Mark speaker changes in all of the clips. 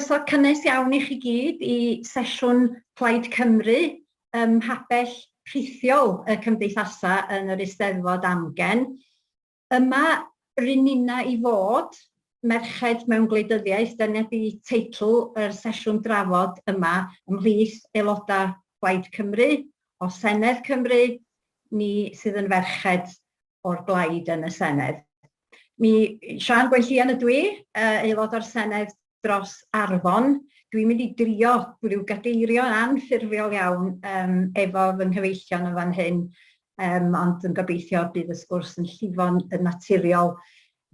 Speaker 1: Croeso cynnes iawn i chi gyd i sesiwn Plaid Cymru ym mhabell rhithiol y cymdeithasau yn yr Eisteddfod Amgen. Yma rŷn ninna i fod, Merched mewn Gwleidyddiaeth, dyna 'di teitl yr sesiwn drafod yma ymhlith aelodau Plaid Cymru, o Senedd Cymru, ni sydd yn ferched o'r blaid yn y Senedd. Mi, Siân Gwenllian ydw i, aelod o'r Senedd dros Arfon. Dwi'n mynd i drio rhyw gadeirio yn anffurfiol iawn um, efo fy nghyfeillion yn fan hyn, um, ond yn gobeithio bydd y sgwrs yn llifo'n yn naturiol.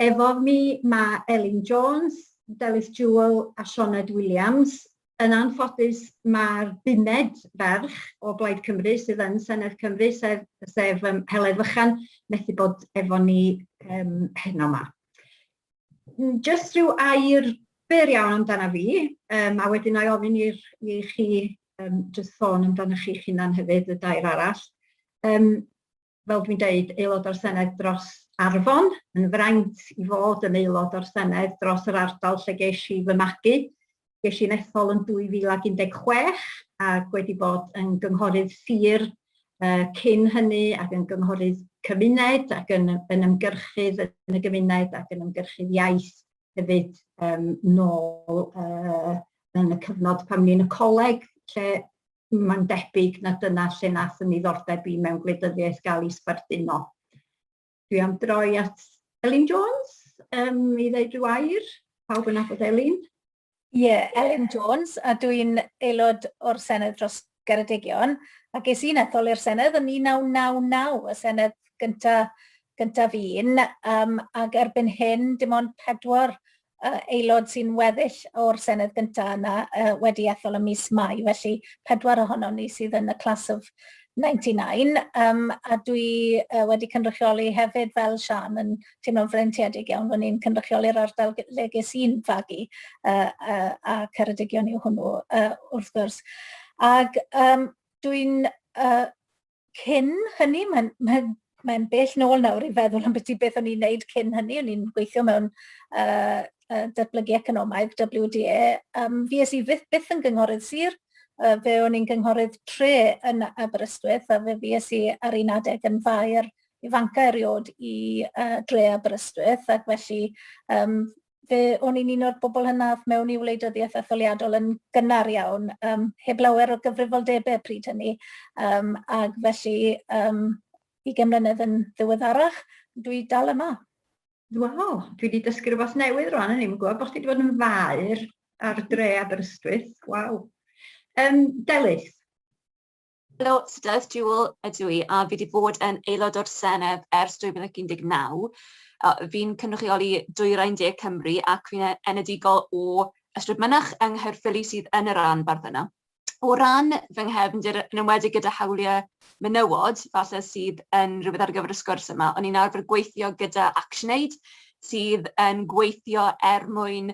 Speaker 1: Efo mi mae Elin Jones, Delyth Jewell a Sioned Williams. Yn anffodus, mae'r bumed ferch o Blaid Cymru sydd yn Senedd Cymru, sef, sef um, Heledd Fychan, methu bod efo ni um, heno yma. Jyst rhyw air byr iawn amdana fi, um, a wedyn na i ofyn i'r, i chi um, jyst sôn amdano chi'ch hunan hefyd, y dair arall. Um, fel dwi'n deud, aelod o'r Senedd dros Arfon, yn fraint i fod yn aelod o'r Senedd dros yr ardal lle ges i fy magu. Ges i'n ethol yn 2016 ac wedi bod yn gynghorydd sir uh, cyn hynny ac yn gynghorydd cymuned ac yn, yn ymgyrchydd yn y gymuned ac yn ymgyrchydd iaith hefyd um, nôl uh, yn y cyfnod pan ni'n y coleg lle mae'n debyg na dyna lle nath yn niddordeb i mewn gwleidyddiaeth gael ei sbarduno. Dwi am droi at Elin Jones um, i ddeud rhyw air. Pawb yn nabod Elin?
Speaker 2: Ie, yeah, Elin Jones, a dwi'n aelod o'r Senedd dros Geredigion, a ges i'n ethol i'r Senedd yn 1999, y Senedd gyntaf gyntaf un, um, ac erbyn hyn dim ond pedwar uh, aelod sy'n weddill o'r Senedd gyntaf yna uh, wedi ethol ym mis Mai, felly pedwar ohonon ni sydd yn y class of 99, um, a dwi uh, wedi cynrychioli hefyd fel Sian yn teimlo'n freintiedig iawn fod ni'n cynrychioli'r ardal le ges i'n fagu, uh, uh, a Ceredigion yw hwnnw, uh, wrth gwrs. Ac um, dwi'n uh, cyn hynny, mae'n mae, mae bell nôl nawr i feddwl am beth i beth o'n i'n neud cyn hynny. O'n i'n gweithio mewn uh, uh, datblygu economaidd, WDA. Um, fi es i fyth, byth yn gynghorydd sir, uh, fe o'n i'n gynghorydd tre yn Aberystwyth, a fe fues i ar un adeg yn faer ifanca eriod i uh, dre Aberystwyth, ac felly um, fe o'n i'n un o'r bobl hynaf mewn i wleidyddiaeth etholiadol yn gynnar iawn, um, heb lawer o gyfrifoldebau pryd hynny, um, ac felly um, 20 mlynedd yn ddiweddarach, dwi dal yma.
Speaker 1: Waw, dwi wedi dysgu rhywbeth newydd rwan, o'n i'n gwybod bod chdi wedi bod yn faer ar dre Aberystwyth. Waw. Um, Delyth?
Speaker 3: Helo, so Delyth Jewell ydw i, a fi wedi bod yn aelod o'r Senedd ers 2019. Fi'n cynrychioli Dwyrain De Cymru ac fi'n enedigol o Ystrad Mynach yng Nghaerffili sydd yn y ranbarth yna. O ran fy nghefndir, yn enwedig gyda hawliau menywod, falle sydd yn rhywbeth ar gyfer y sgwrs yma, o'n i'n arfer gweithio gyda ActionAid, sydd yn gweithio er mwyn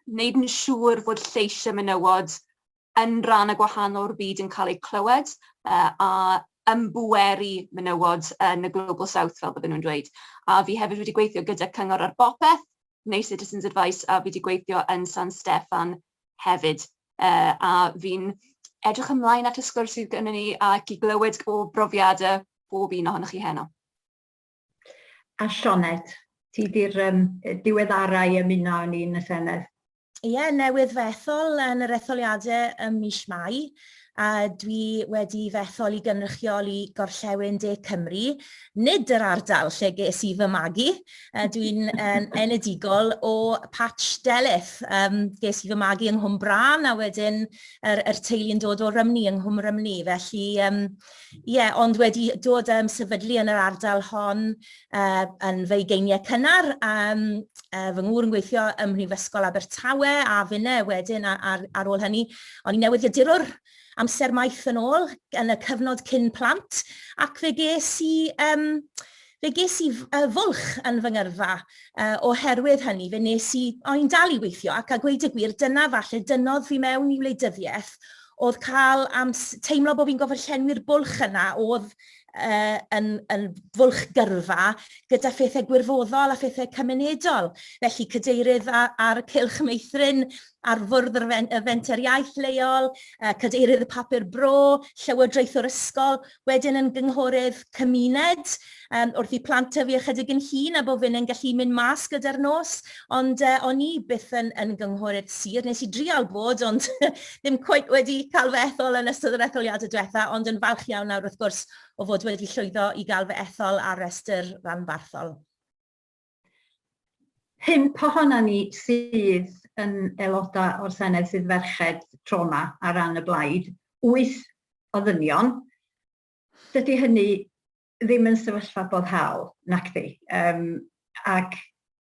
Speaker 3: wneud yn siŵr fod lleisiau menywod yn ran y gwahanol o'r byd yn cael eu clywed uh, a ymbweru menywod yn y Global South, fel bydden nhw'n dweud. A fi hefyd wedi gweithio gyda Cyngor ar Bopeth, neu Citizens Advice, a fi wedi gweithio yn San Steffan hefyd. Uh, a fi'n edrych ymlaen at y sgwrs sydd gennym ni ac i glywed o brofiadau bob un ohonoch chi heno.
Speaker 1: A Sioned, ti di'r um, diweddara i ymuno â ni yn y Senedd.
Speaker 4: Ie, newydd fy ethol yn yr etholiadau ym mis Mai, a dwi wedi fy ethol i gynrychioli Gorllewin De Cymru, nid yr ardal lle ges i fy magu. Dwi'n enedigol o Patch Delyth. Um, ges i fy magu yng Nghwm Brân a wedyn yr, yr teulu'n dod o Rymni, yng Nghwm Rymni. Felly, um, ie, ond wedi dod ym sefydlu yn yr ardal hon uh, yn fy ugeiniau cynnar, um, uh, fy ngŵr yn gweithio ym Mhrifysgol Abertawe a finne wedyn ar, ar, ar ôl hynny. O'n i'n newyddiadurwr amser maith yn ôl yn y cyfnod cyn plant ac fe ges i um, fe ges i uh, fwlch yn fy ngyrfa uh, oherwydd hynny fe nes i, o'n i'n dal i weithio ac a gweud y gwir dyna falle dynodd fi mewn i wleidyddiaeth oedd cael am, teimlo bod fi'n gofod llenwi'r bwlch yna oedd uh, yn, yn fwlch gyrfa gyda phethau gwirfoddol a phethau cymunedol. Felly cadeirydd ar, ar y cylch meithrin ar fwrdd yr y Fenter Iaith leol, cadeirydd y papur bro, llywodraethwr ysgol, wedyn yn gynghorydd cymuned, um, wrth i plant tyfu ychydig yn hŷn a bod fi'n yn gallu mynd mas gyda'r nos, ond uh, o'n i byth yn, yn gynghorydd sir, nes i drial bod, ond ddim cweit wedi cael fy ethol yn ystod yr etholiadau diwetha, ond yn falch iawn nawr wrth gwrs o fod wedi llwyddo i gael fy ethol ar restr ranbarthol.
Speaker 1: Pump ohona ni sydd yn aelodau o'r Senedd sydd ferched tro yma ar ran y blaid, wyth o ddynion. Dydy hynny ddim yn sefyllfa boddhaol, nacdi. Um, ac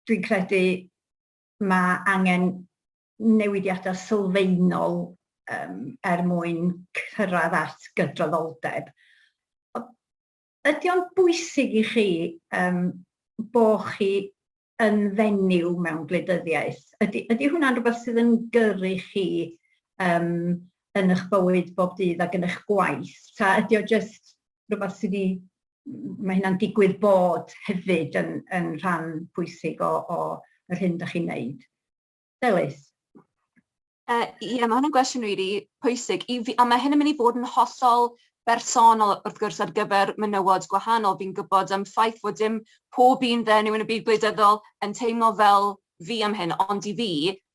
Speaker 1: dwi'n credu mae angen newidiadau sylfaenol um, er mwyn cyrraedd at gydraddoldeb. Ydy o'n bwysig i chi um, bo chi yn fenyw mewn gwleidyddiaeth? Ydy, ydy hwnna'n rhywbeth sydd yn gyrru chi um, yn eich bywyd bob dydd ac yn eich gwaith? Ta ydy o jyst rhywbeth sydd wedi... Mae hynna'n digwydd bod hefyd yn, yn rhan pwysig o, o yr hyn da chi'n neud. Delyth?
Speaker 3: Ie, mae hwn yn gwestiwn rili pwysig i fi, a mae hyn yn mynd i fod yn hollol bersonol wrth gwrs ar gyfer menywod gwahanol. Fi'n gwybod am ffaith fod dim pob un fenyw yn y byd gwleidyddol yn teimlo fel fi am hyn, ond i fi,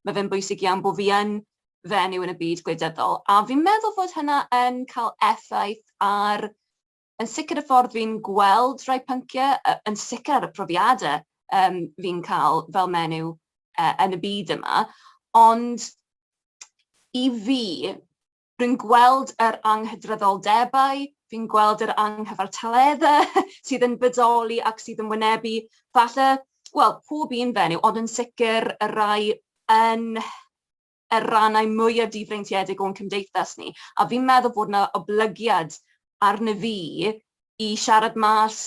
Speaker 3: mae fe'n bwysig iawn bod fi yn fenyw yn y byd gwleidyddol. A fi'n meddwl fod hynna yn cael effaith ar, yn sicr y ffordd fi'n gweld rhai pynciau, yn sicr ar y profiadau um, fi'n cael fel menyw yn y byd yma. Ond i fi, rwy'n gweld yr anghydraddoldebau, fi'n gweld yr anghyfartaleddau sydd yn bodoli ac sydd yn wynebu falle, wel, pob un fenyw, ond yn sicr y rai yn y rannau mwyaf difreintiedig o'n cymdeithas ni. A fi'n meddwl bod yna oblygiad arno fi i siarad mas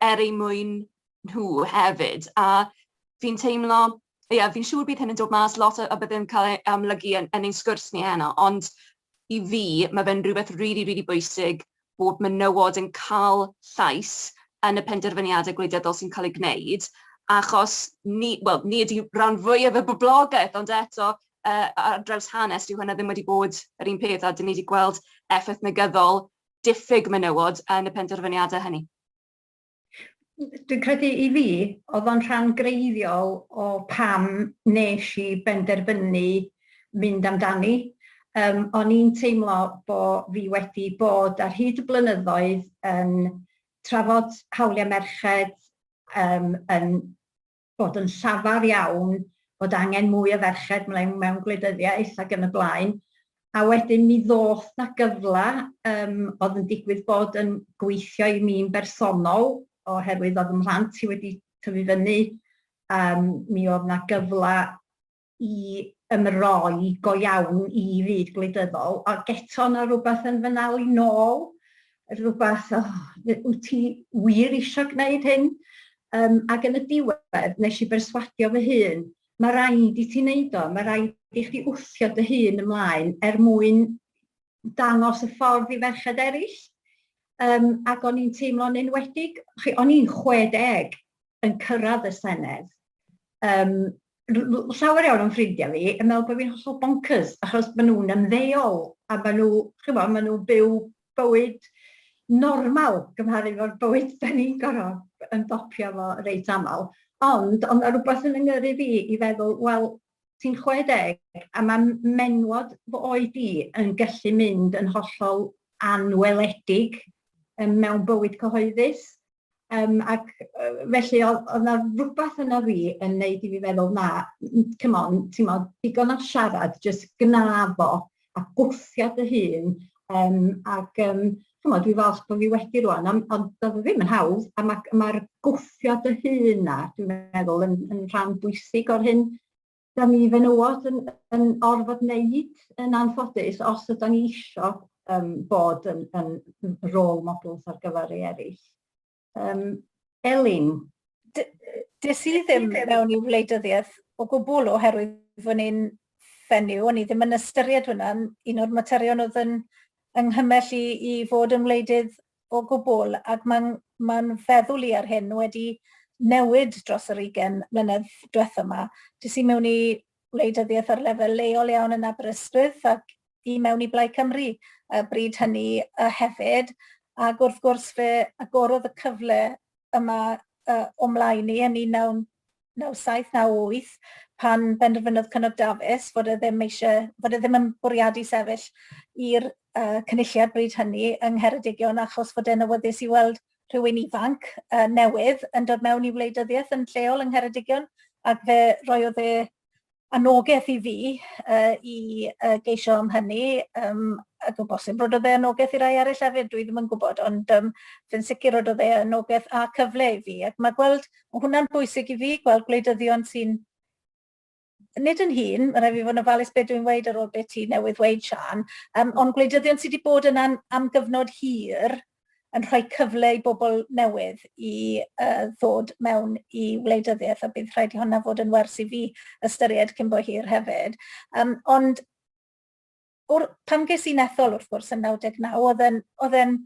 Speaker 3: er eu mwyn nhw hefyd. A fi'n teimlo, ie, fi'n siŵr bydd hyn yn dod mas lot a, a bydd yn cael ei amlygu yn, yn ein sgwrs ni heno, ond i fi, mae fe'n rhywbeth rili, really, rili really bwysig bod menywod yn cael llais yn y penderfyniadau gwleidyddol sy'n cael eu gwneud, achos ni, wel, ni ydy rhan fwyaf y boblogaeth, ond eto, uh, ar draws hanes, dyw hynna ddim wedi bod yr un peth, a dyn ni wedi gweld effaith negyddol diffyg menywod yn y penderfyniadau hynny.
Speaker 1: Dwi'n credu i fi, oedd o'n rhan greiddiol o pam nes i benderfynu mynd amdani. Um, o'n i'n teimlo bo fi wedi bod ar hyd y blynyddoedd yn trafod hawliau merched, um, yn bod yn llafar iawn, bod angen mwy o ferched mewn, mewn gwleidyddiaeth ac yn y blaen. A wedyn mi ddoth na gyfle um, oedd yn digwydd bod yn gweithio i mi'n bersonol oherwydd oedd 'y mhlant i wedi tyfu fyny. Um, mi oedd na gyfle i ymroi go iawn i fyd gwleidyddol, ac eto 'na rhywbeth yn fy nal i nôl, rhywbeth, oh, wyt ti wir eisiau gwneud hyn? Um, ac yn y diwedd, nes i berswadio fy hun, mae rhaid i ti wneud o, mae rhaid i chdi wthio dy hun ymlaen er mwyn dangos y ffordd i ferched eraill. Um, ac o'n i'n teimlo'n enwedig, chi, o'n i'n 60 yn cyrraedd y Senedd. Um, llawer iawn o'n ffrindiau fi yn meddwl bod fi'n hollol bonkers, achos maen nhw'n ymddeol a maen nhw, chymod, maen nhw'n byw bywyd normal gymharu efo'r bywyd da ni'n gorfod ymdopio fo reit aml. Ond, ond rhywbeth yn yngyrru fi i feddwl, wel, ti'n 60 a mae menwod fy oed i yn gallu mynd yn hollol anweledig mewn bywyd cyhoeddus. Um, ac felly oedd yna rhywbeth yna fi yn neud i fi feddwl, na, come on, ti'n modd, digon o siarad, jyst gna fo a gwthio dy hun. Um, ac um, chymod, dwi falch bod fi wedi rwan, ond doedd o ddim yn hawdd, a mae'r ma gwthio dy hun na, dwi'n meddwl, yn, yn rhan bwysig o'r hyn da ni fenywod yn, yn orfod wneud yn anffodus os ydyn ni isio um, bod yn, yn role models ar gyfer ei eraill. Um, Elin?
Speaker 2: Des i ddim mewn i wleidyddiaeth o gwbl oherwydd fod ni'n fenyw, o'n i ddim yn ystyried hwnna'n un o'r materion oedd yn yng nghymell i, i fod yn wleidydd o gwbl, ac mae'n ma feddwl i ar hyn wedi newid dros yr 20 mlynedd diwetha yma. Des i mewn i wleidyddiaeth ar lefel leol iawn yn Aberystwyth ac i mewn i Blaid Cymru y bryd hynny hefyd. Ac wrth gwrs fe agorodd y cyfle yma o mlaen i yn 1997, 98, pan benderfynodd Cynog Dafis fod e ddim eisiau, fod e ddim yn bwriadu sefyll i'r uh, cynulliad bryd hynny yng Ngheredigion achos fod e'n awyddus i weld rhywun ifanc uh, newydd yn dod mewn i wleidyddiaeth yn lleol yng Ngheredigion ac fe roiodd e anogaeth i fi uh, i uh, geisio am hynny, um, ac o bosib rododd e anogaeth i rai eraill hefyd, dwi ddim yn gwybod, ond um, fe'n sicr rododd e anogaeth a cyfle i fi. Ac mae gweld, mae hwnna'n bwysig i fi, gweld gwleidyddion sy'n nid yn hun, mae rhaid fi fod yn ofalus beth dwi'n weud ar ôl beth ti newydd weud, Sian, um, ond gwleidyddion sydd wedi bod yna am gyfnod hir yn rhoi cyfle i bobl newydd i uh, ddod mewn i wleidyddiaeth, a bydd rhaid i hwnna fod yn wers i fi ystyried cyn bo hir hefyd. Um, ond o'r, pan ges i'n ethol wrth gwrs yn 99, oedd e'n, oedd e'n,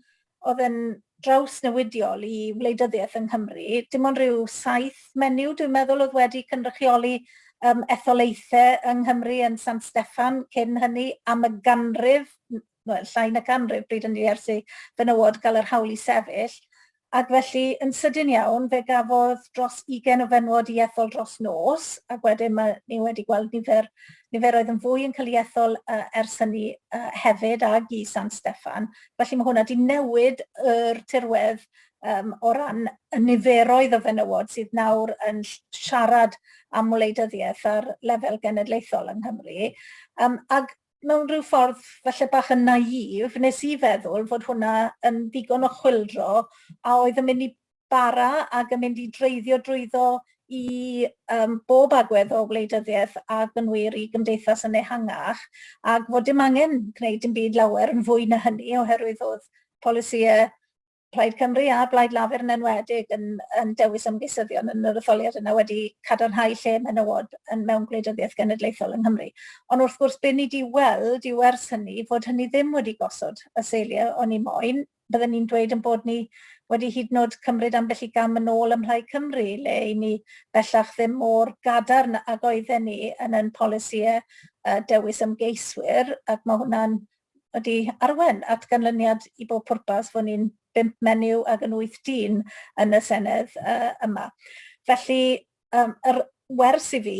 Speaker 2: oedd e'n drawsnewidiol i wleidyddiaeth yng Nghymru. Dim ond rhyw saith menyw, dwi'n meddwl, oedd wedi cynrychioli um, etholaethau yng Nghymru yn San Steffan cyn hynny am y ganrif, wel, llai na canrif bryd hynny ers i fenywod gael yr hawl i sefyll. Ac felly, yn sydyn iawn, fe gafodd dros 20 o fenywod i ethol dros nos, ac wedyn mae ni wedi gweld nifer, niferoedd yn fwy yn cael ei ethol uh, ers hynny uh, hefyd ag i San Steffan. Felly mae hwnna wedi newid yr tirwedd um, o ran y niferoedd o fenywod sydd nawr yn siarad am wleidyddiaeth ar lefel genedlaethol yng Nghymru. Um, ac mewn rhyw ffordd falle bach yn naïf, nes i feddwl fod hwnna yn ddigon o chwyldro a oedd yn mynd i bara ac yn mynd i dreiddio drwyddo i um, bob agwedd o wleidyddiaeth ac yn wir i gymdeithas yn ehangach, ac fod dim angen gwneud dim byd lawer yn fwy na hynny oherwydd oedd polisïau Plaid Cymru a Blaid Lafur yn enwedig yn, yn dewis ymgeisyddion yn yr etholiad yna wedi cadarnhau lle menywod yn mewn gwleidyddiaeth genedlaethol yng Nghymru. Ond wrth gwrs, be ni wedi weld yw ers hynny fod hynny ddim wedi gosod y seiliau o'n i moyn. Bydden ni'n dweud yn bod ni wedi hyd yn oed cymryd ambell i gam yn ôl ym Mhlaid Cymru, le i ni bellach ddim mor gadarn ag oedden ni yn yn polisïau dewis ymgeiswyr, ac mae hwnna'n wedi arwain at ganlyniad i bob pwrpas fod ni'n bump menyw ac yn wyth dyn yn y Senedd uh, yma. Felly, um, yr wers i fi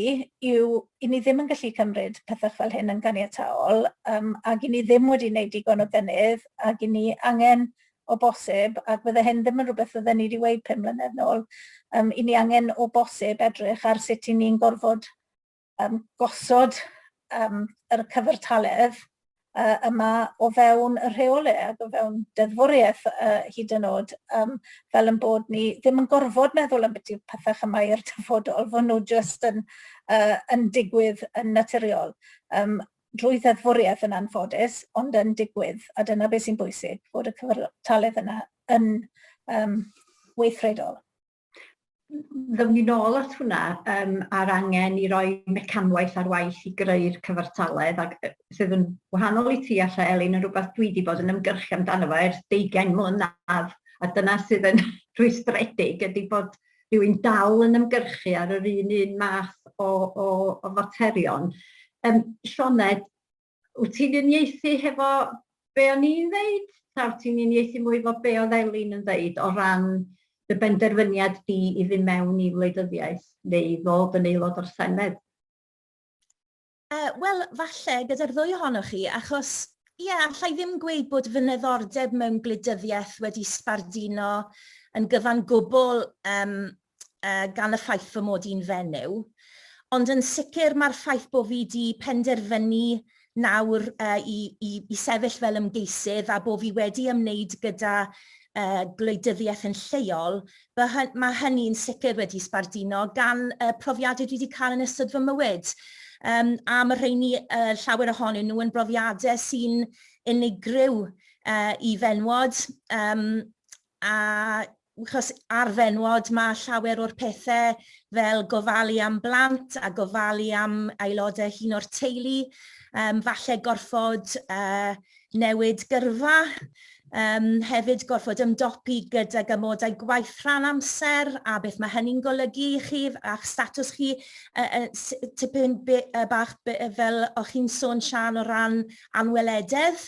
Speaker 2: yw i ni ddim yn gallu cymryd pethau fel hyn yn ganiataol, um, ac i ni ddim wedi wneud digon o gynnydd, ac i ni angen o bosib, ac fydde hyn ddim yn rhywbeth fydden ni wedi weud 5 mlynedd nôl, um, i ni angen o bosib edrych ar sut i ni'n gorfod um, gosod um, yr cyfartaledd uh, yma o fewn y rheolau ac o fewn deddfwriaeth uh, hyd yn oed, um, fel yn bod ni ddim yn gorfod meddwl am beth yw'r pethau yma i'r dyfodol, fod nhw jyst yn, uh, yn digwydd yn naturiol. Um, drwy ddeddfwriaeth yn anffodus, ond yn digwydd, a dyna beth sy'n bwysig, fod y cyfartaledd yna yn um, weithredol.
Speaker 1: Ddown ni nôl at hwnna um, a'r angen i roi mecanwaith ar waith i greu'r cyfartaledd ac sydd yn wahanol i ti alla Elin yn rhywbeth dwi wedi bod yn ymgyrchu amdano fo ers deugain mlynedd a dyna sydd yn rhwystredig ydy bod rhywun dal yn ymgyrchu ar yr un un math o, o, o faterion. Um, Sioned, Wyt ti'n uniaethu hefo be o'n i'n ddeud? Ta wyt ti'n uniaethu mwy efo be oedd Elin yn ddeud o ran dy benderfyniad di i fynd mewn i wleidyddiaeth neu i ddod yn aelod o'r Senedd?
Speaker 4: Uh, Wel, falle gyda'r ddwy ohonoch chi, achos ie, yeah, allai ddim gweud bod fy niddordeb mewn gwleidyddiaeth wedi sbarduno yn gyfan gwbl um, uh, gan y ffaith fy mod i'n fenyw. Ond yn sicr mae'r ffaith bod fi wedi penderfynu nawr uh, i, i, i sefyll fel ymgeisydd a bod fi wedi ymwneud gyda uh, gwleidyddiaeth yn lleol, mae hynny'n sicr wedi sbarduno gan uh, profiadau dwi wedi cael yn ystod fy mywyd. Um, a mae rheini, uh, llawer ohonyn nhw yn brofiadau sy'n unigryw uh, i fenwod. Um, a achos ar fenwod mae llawer o'r pethau fel gofalu am blant a gofalu am aelodau hyn o'r teulu, um, falle gorfod uh, newid gyrfa, Um, hefyd gorfod ymdopi gydag amodau gwaith rhan amser a beth mae hynny'n golygu i chi a'ch statws chi, uh, uh, tipyn bach fel o'ch chi'n sôn Siân o ran anwelededd.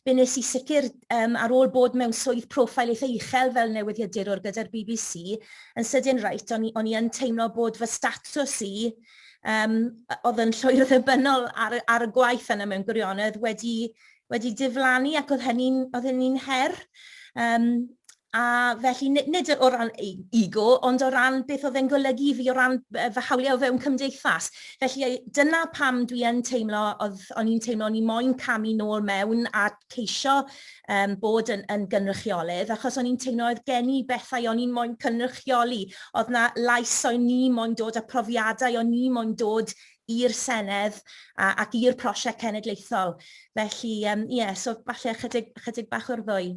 Speaker 4: Fe nes i sicr, um, ar ôl bod mewn swydd profil eitha uchel fel newyddiadurwr gyda'r BBC, yn sydyn reit, o'n i, o'n i yn teimlo bod fy statws i, um, oedd yn llwyr ddibynnol ar, ar y gwaith yna mewn gwirionedd, wedi, wedi diflannu ac oedd hynny'n oedd hynny'n her. Um, a felly nid, nid o ran e-, ego, ond o ran beth oedd e'n golygu i fi o ran fy hawliau o fewn cymdeithas. Felly dyna pam dwi yn teimlo, oedd, o'n i'n teimlo o'n i moyn camu nôl mewn a ceisio um, bod yn, yn gynrychiolydd, achos o'n i'n teimlo oedd gen i bethau o'n i'n moyn cynrychioli, oedd na lais o'n i moyn dod a profiadau o'n i moyn dod i'r Senedd a, ac i'r prosiect cenedlaethol. Felly, um, ie, yeah, so falle chydig, chydig bach o'r ddwy.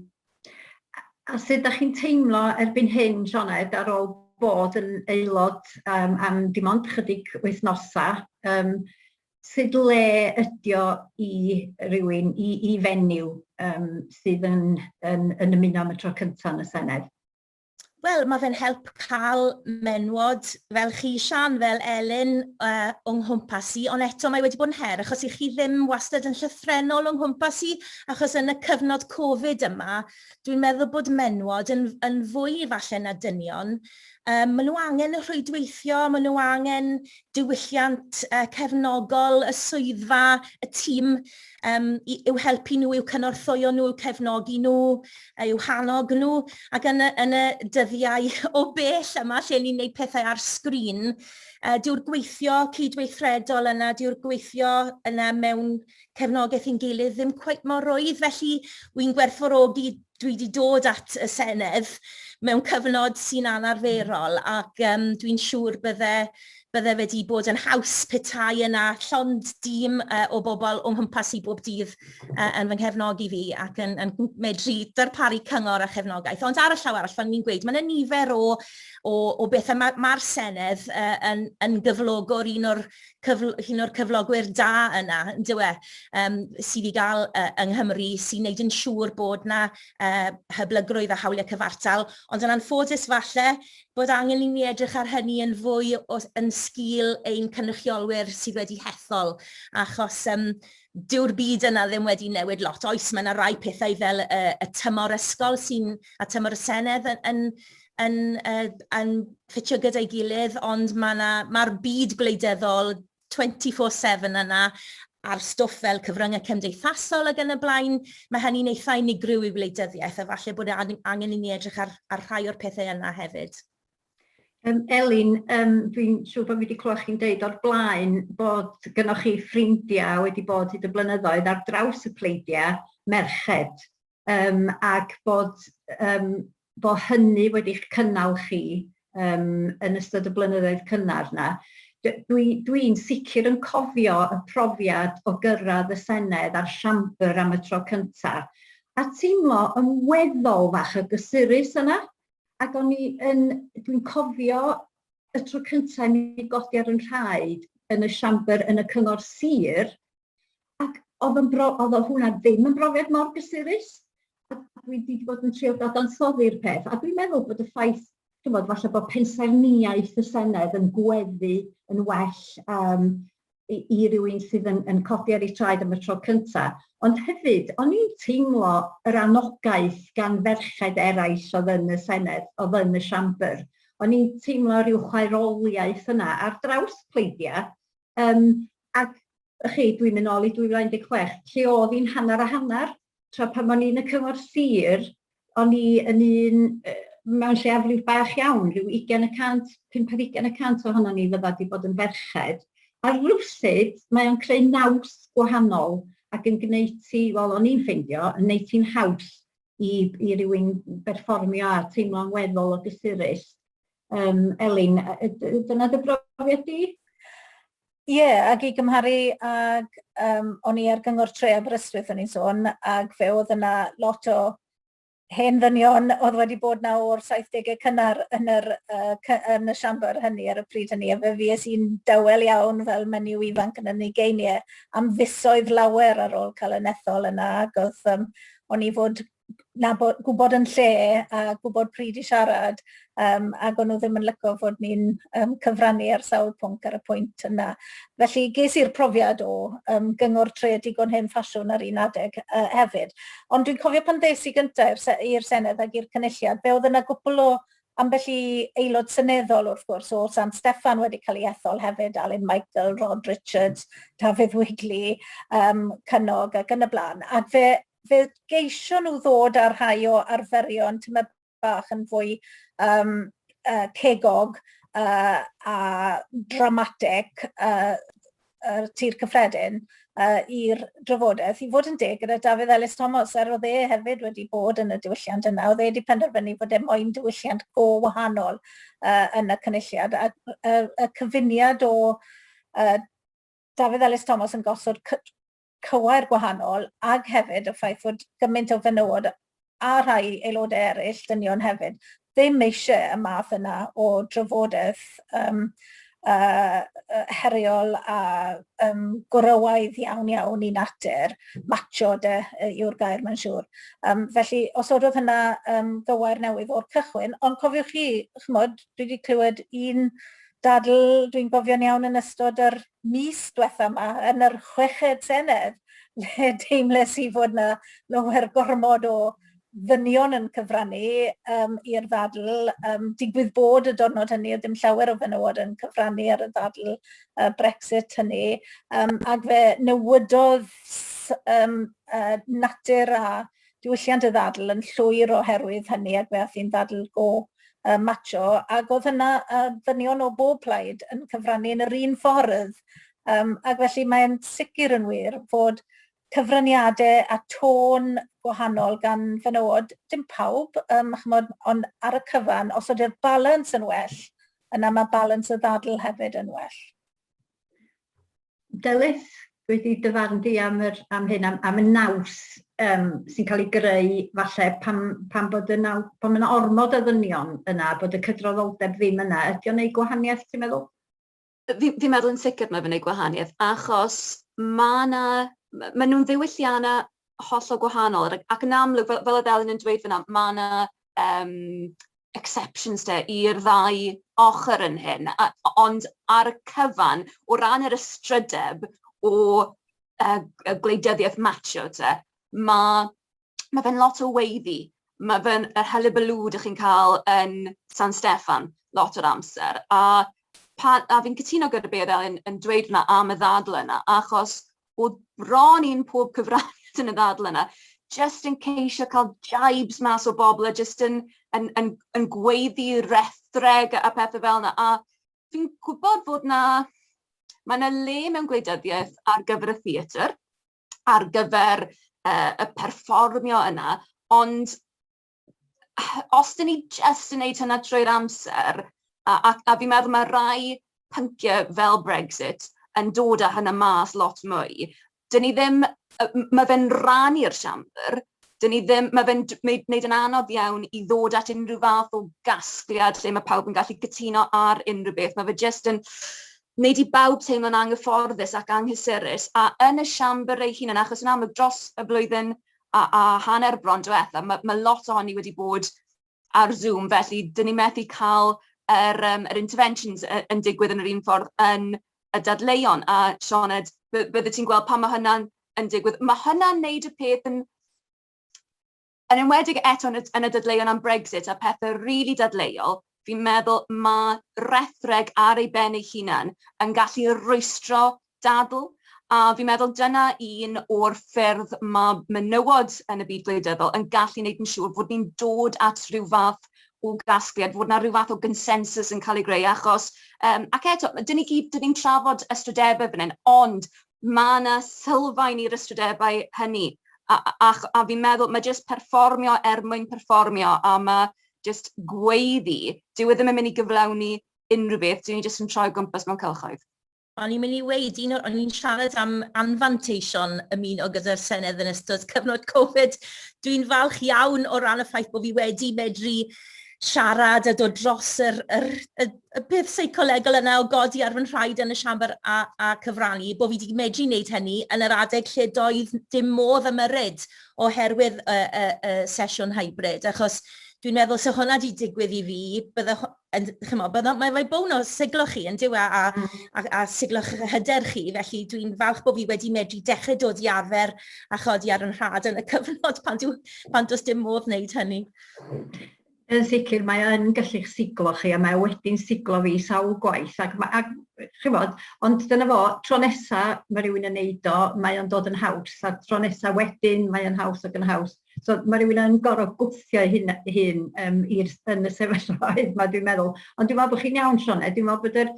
Speaker 1: A sut ydych chi'n teimlo erbyn hyn, Sioned, ar ôl bod yn aelod um, am dim ond chydig wythnosau, um, sut le ydi o i rywun, i, i fenyw um, sydd yn, yn, yn ymuno am y tro cyntaf yn y Senedd?
Speaker 4: Wel, mae fe'n help cael menwod fel chi, Sian, fel Elin, uh, o'n nghwmpas i, ond eto mae wedi bod yn her, achos i chi ddim wastad yn llythrennol o'n nghwmpas i, achos yn y cyfnod Covid yma, dwi'n meddwl bod menwod yn, yn fwy falle na dynion. Um, maen nhw angen y rhwydweithio, maen nhw angen diwylliant uh, cefnogol, y swyddfa, y tîm, um, i'w helpu nhw, i'w cynorthwyo nhw, i'w cefnogi nhw, i'w hannog nhw. Ac yn y, yn y dyddiau o bell yma, lle ni'n gwneud pethau ar sgrin, uh, dyw'r gweithio cydweithredol yna, dyw'r gweithio yna mewn cefnogaeth i'n gilydd ddim cweit mor rwydd. Felly, wy'n gwerthfawrogi dwi wedi dod at y Senedd mewn cyfnod sy'n anarferol ac um, dwi'n siŵr bydde, bydde wedi bod yn haws petai yna llond dîm uh, o bobl o nghwmpas i bob dydd uh, yn fy nghefnogi fi ac yn, yn medru darparu cyngor a chefnogaeth. Ond ar y llaw arall, fel ni'n gweud, mae yna nifer o, o, o bethau. Mae'r ma, Senedd uh, yn, yn gyflogwr un o'r cyfl un o'r cyflogwyr da yna, yn dyw e, um, sydd i gael uh, yng Nghymru, sy'n neud yn siŵr bod na uh, hyblygrwydd a hawliau cyfartal, ond yn anffodus falle bod angen i ni edrych ar hynny yn fwy o, yn sgil ein cynrychiolwyr sydd wedi hethol, achos um, dyw'r byd yna ddim wedi newid lot. Oes, mae yna rai pethau fel y, y tymor ysgol sy'n, a tymor y Senedd yn, yn, yn, uh, yn ffitio gyda'i gilydd, ond mae'r ma ma byd gwleidyddol 24/7 yna a'r stwff fel cyfryngau cymdeithasol ac yn y blaen, mae hynny'n eitha unigryw i wleidyddiaeth a falle bod angen i ni edrych ar, ar rhai o'r pethau yna hefyd.
Speaker 1: Um, Elin, um, dwi'n siŵr bod fi wedi clywed chi'n deud o'r blaen bod gynnwch chi ffrindiau wedi bod hyd y blynyddoedd ar draws y pleidiau merched um, ac bod, um, bod hynny wedi'ch cynnal chi um, yn ystod y blynyddoedd cynnar na. Dwi'n dwi, sicr yn cofio y profiad o gyrraedd y Senedd a'r siambr am y tro cyntaf a teimlo yn weddol fach o gysurus yna. Ac o'n i yn, dwi'n cofio y tro cyntaf i mi godi ar yn rhaid yn y siambr yn y cyngor sir, ac oedd, yn bro, oedd o hwnna ddim yn brofiad mor gysurus. A dwi wedi bod yn trio dadansoddi'r peth, a dwi'n meddwl bod y ffaith, chymod, falle bod pensaernïaeth y Senedd yn gweddu yn well um, i, i rywun sydd yn, yn codi ar ei traed am y tro cyntaf. Ond hefyd, o'n i'n teimlo yr anogaeth gan ferched eraill oedd yn y Senedd, oedd yn y siambr. O'n i'n teimlo rhyw chwaeroliaeth yna ar draws pleidiau. Um, ac chi, dwi'n mynd nôl i 2016, lle oedd hi'n hanner a hanner, tra pan o'n i'n y cyngor sir, o'n i yn un mewn lleiafrif bach iawn, rhyw 20 y cant, 5 ar 20 y cant ohono ni fydda wedi bod yn ferched. A rywsut, mae o'n creu naws gwahanol ac yn gwneud ti, wel, o'n i'n ffeindio, yn gwneud ti'n haws i, i rywun berfformio a teimlo'n weddol o gysurus. Um, Elin, dyna dy brofiad di?
Speaker 2: Ie, yeah, ac i gymharu ag um, o'n i ar gyngor tre Aberystwyth o'n i'n sôn, ac fe oedd yna lot o hen ddynion oedd wedi bod na o'r 70au cynnar yn, yr, uh, yn y siambr hynny ar y pryd hynny, a fe fues i'n dawel iawn fel menyw ifanc yn y ugeiniau am fisoedd lawer ar ôl cael yn ethol yna, ac oedd um, o'n i fod nabod, gwybod yn lle a gwybod pryd i siarad, um, ac o'n nhw ddim yn lyco fod ni'n um, cyfrannu ar sawl pwnc ar y pwynt yna. Felly ges i'r profiad o um, gyngor tre digon hen ffasiwn ar un adeg uh, hefyd. Ond dwi'n cofio pan ddes i gyntaf i'r Senedd ac i'r Cynulliad, fe oedd yna gwpl o ambell i aelod seneddol wrth gwrs o San Steffan wedi cael ei ethol hefyd, Alun Michael, Rod Richards, Dafydd Wigley, um, Cynog ac yn y blaen. Ac fe, fe geisio nhw ddod â rhai o arferion tymed bach yn fwy um, uh, cegog uh, a dramatic uh, yr Tir Cyffredin uh, i'r drafodaeth. I fod yn deg gyda Dafydd Ellis Thomas, er oedd e hefyd wedi bod yn y diwylliant yna, oedd e wedi penderfynu fod e moyn diwylliant go wahanol uh, yn y cynulliad. A y cyfuniad o uh, Dafydd Ellis Thomas yn gosod cywair gwahanol, ag hefyd y ffaith fod gymaint o fenywod a rhai aelodau eraill, dynion hefyd, ddim eisiau y math yna o drafodaeth um, uh, heriol a um, gwrywaidd iawn iawn i natur, macho de yw'r gair mae'n siŵr. Um, felly, os oedd hynna um, gywair newydd o'r cychwyn, ond cofiwch chi, chymod, dwi wedi clywed un dadl, dwi'n gofio'n iawn yn ystod yr mis diwetha yma, yn yr chweched Senedd, lle deimles i fod yna lawer gormod o ddynion yn cyfrannu um, i'r ddadl. Um, digwydd bod y diwrnod hynny, oedd dim llawer o fenywod yn cyfrannu ar y ddadl uh, Brexit hynny, um, ac fe newidodd um, uh, natur a diwylliant y ddadl yn llwyr oherwydd hynny, ac fe ath hi'n ddadl go uh, macho, ac oedd yna uh, ddynion o bob plaid yn cyfrannu yn yr un ffordd. Um, ac felly mae'n sicr yn wir fod cyfraniadau a tôn gwahanol gan fenywod, dim pawb, um, chymod, ond ar y cyfan, os ydy'r balans yn well, yna mae balans y ddadl hefyd yn well.
Speaker 1: Delyth, wedi dy farn di am, yr, am hyn, am, am y naws um, sy'n cael ei greu falle pam, pam bod y naw, pam yna ormod o ddynion yna, bod y cydraddoldeb ddim yna. Ydy o'n neud gwahaniaeth, ti'n meddwl?
Speaker 3: Fi, fi'n meddwl yn sicr mae fe'n neud gwahaniaeth, achos mae yna, maen nhw'n ddiwylliannau hollol gwahanol, ac yn amlwg, fel, fel oedd Elin yn dweud fyna, mae yna um, exceptions de i'r ddau ochr yn hyn, a, ond ar y cyfan, o ran yr ystrydeb o uh, gwleidyddiaeth macho te, mae ma fe'n lot o weiddi. Mae fe'n yr hullabaloo dych chi'n cael yn San Steffan lot o'r amser. A, pa, a fi'n cytuno gyda be oedd Elin yn dweud yna am y ddadl yna, achos oedd bron i'n pob cyfraniad yn y ddadl yna, jyst yn ceisio cael jibes mas o bobl a jyst yn, yn, yn, yn gweiddi rethreg a pethau fel yna. A fi'n gwybod fod na, mae yna le mewn gwleidyddiaeth ar gyfer y theatr, ar gyfer uh, y perfformio yna, ond os dyn ni jyst yn neud hynna trwy'r amser, a, a, a fi'n meddwl mae rai pynciau fel Brexit yn dod â hynna mas lot mwy, dyn ni ddim, mae fe'n rannu'r siambr, dyn ni ddim, mae fe'n gwneud yn anodd iawn i ddod at unrhyw fath o gasgliad lle mae pawb yn gallu cytuno ar unrhyw beth. Mae fe jyst yn wneud i bawb teimlo'n anghyfforddus ac anghysurus, a yn y siambr ei hunan, achos yn amlwg dros y blwyddyn a, a hanner bron diwetha, mae, mae lot ohoni wedi bod ar Zoom, felly dyn ni methu cael yr, um, yr interventions yn digwydd yn yr un ffordd yn y dadleuon. A Sioned, bydde ti'n gweld pan mae hynna'n yn digwydd. Mae hynna'n neud y peth yn, yn enwedig eto yn y, yn y dadleuon am Brexit a pethau rili really dadleuol, fi'n meddwl mae rethreg ar ei ben ei hunan yn gallu rwystro dadl, a fi'n meddwl dyna un o'r ffyrdd mae menywod yn y byd gwleidyddol yn gallu gwneud yn siŵr fod ni'n dod at rhyw fath o gasgliad, fod 'na rhyw fath o gonsensus yn cael ei greu, achos, um, ac eto, dyn ni gyd, dyn ni'n trafod ystrydebau fan hyn, ond mae yna sylfaen i'r ystrydebau hynny, a, a, a fi'n meddwl, mae jyst perfformio er mwyn perfformio, a mae jyst gweiddi, dyw e ddim yn mynd i gyflawni unrhyw beth, dyn ni jyst yn troi o gwmpas mewn cylchoedd.
Speaker 4: O'n i'n mynd i weud, un o'r, o'n i'n siarad am anfanteision ymuno gyda'r Senedd yn ystod cyfnod Covid. Dwi'n falch iawn o ran y ffaith bod fi wedi medru siarad a dod dros yr, yr, y, y peth seicolegol yna o godi ar fy nhraed yn y siambr a, a cyfrannu, bod fi wedi medru wneud hynny yn yr adeg lle doedd dim modd ymyrryd oherwydd y, y, y sesiwn hybrid, achos dwi'n meddwl se hwnna wedi digwydd i fi, bydde, yn, chymod, bydde, mae fe bown o siglo chi yn dyw e, a, a, a siglo'ch hyder chi, felly dwi'n falch bod fi wedi medru dechrau dod i arfer a chodi ar yn rhad yn y cyfnod pan, dw, pan does dim modd wneud hynny.
Speaker 1: Yn sicr, mae yn gallu'ch siglo chi a mae wedi'n siglo fi sawl gwaith ac, ac chymod, ond dyna fo, tro nesa mae rhywun yn neud o, mae o'n dod yn haws, a tro nesa wedyn mae o'n haws ac yn haws. So mae rhywun yn gorfod gwthio ei hun, hun um, i'r, yn y sefyllfaoedd yma, dwi'n meddwl. Ond dwi'n meddwl bod chi'n iawn, Sioned, dwi'n meddwl bod yr,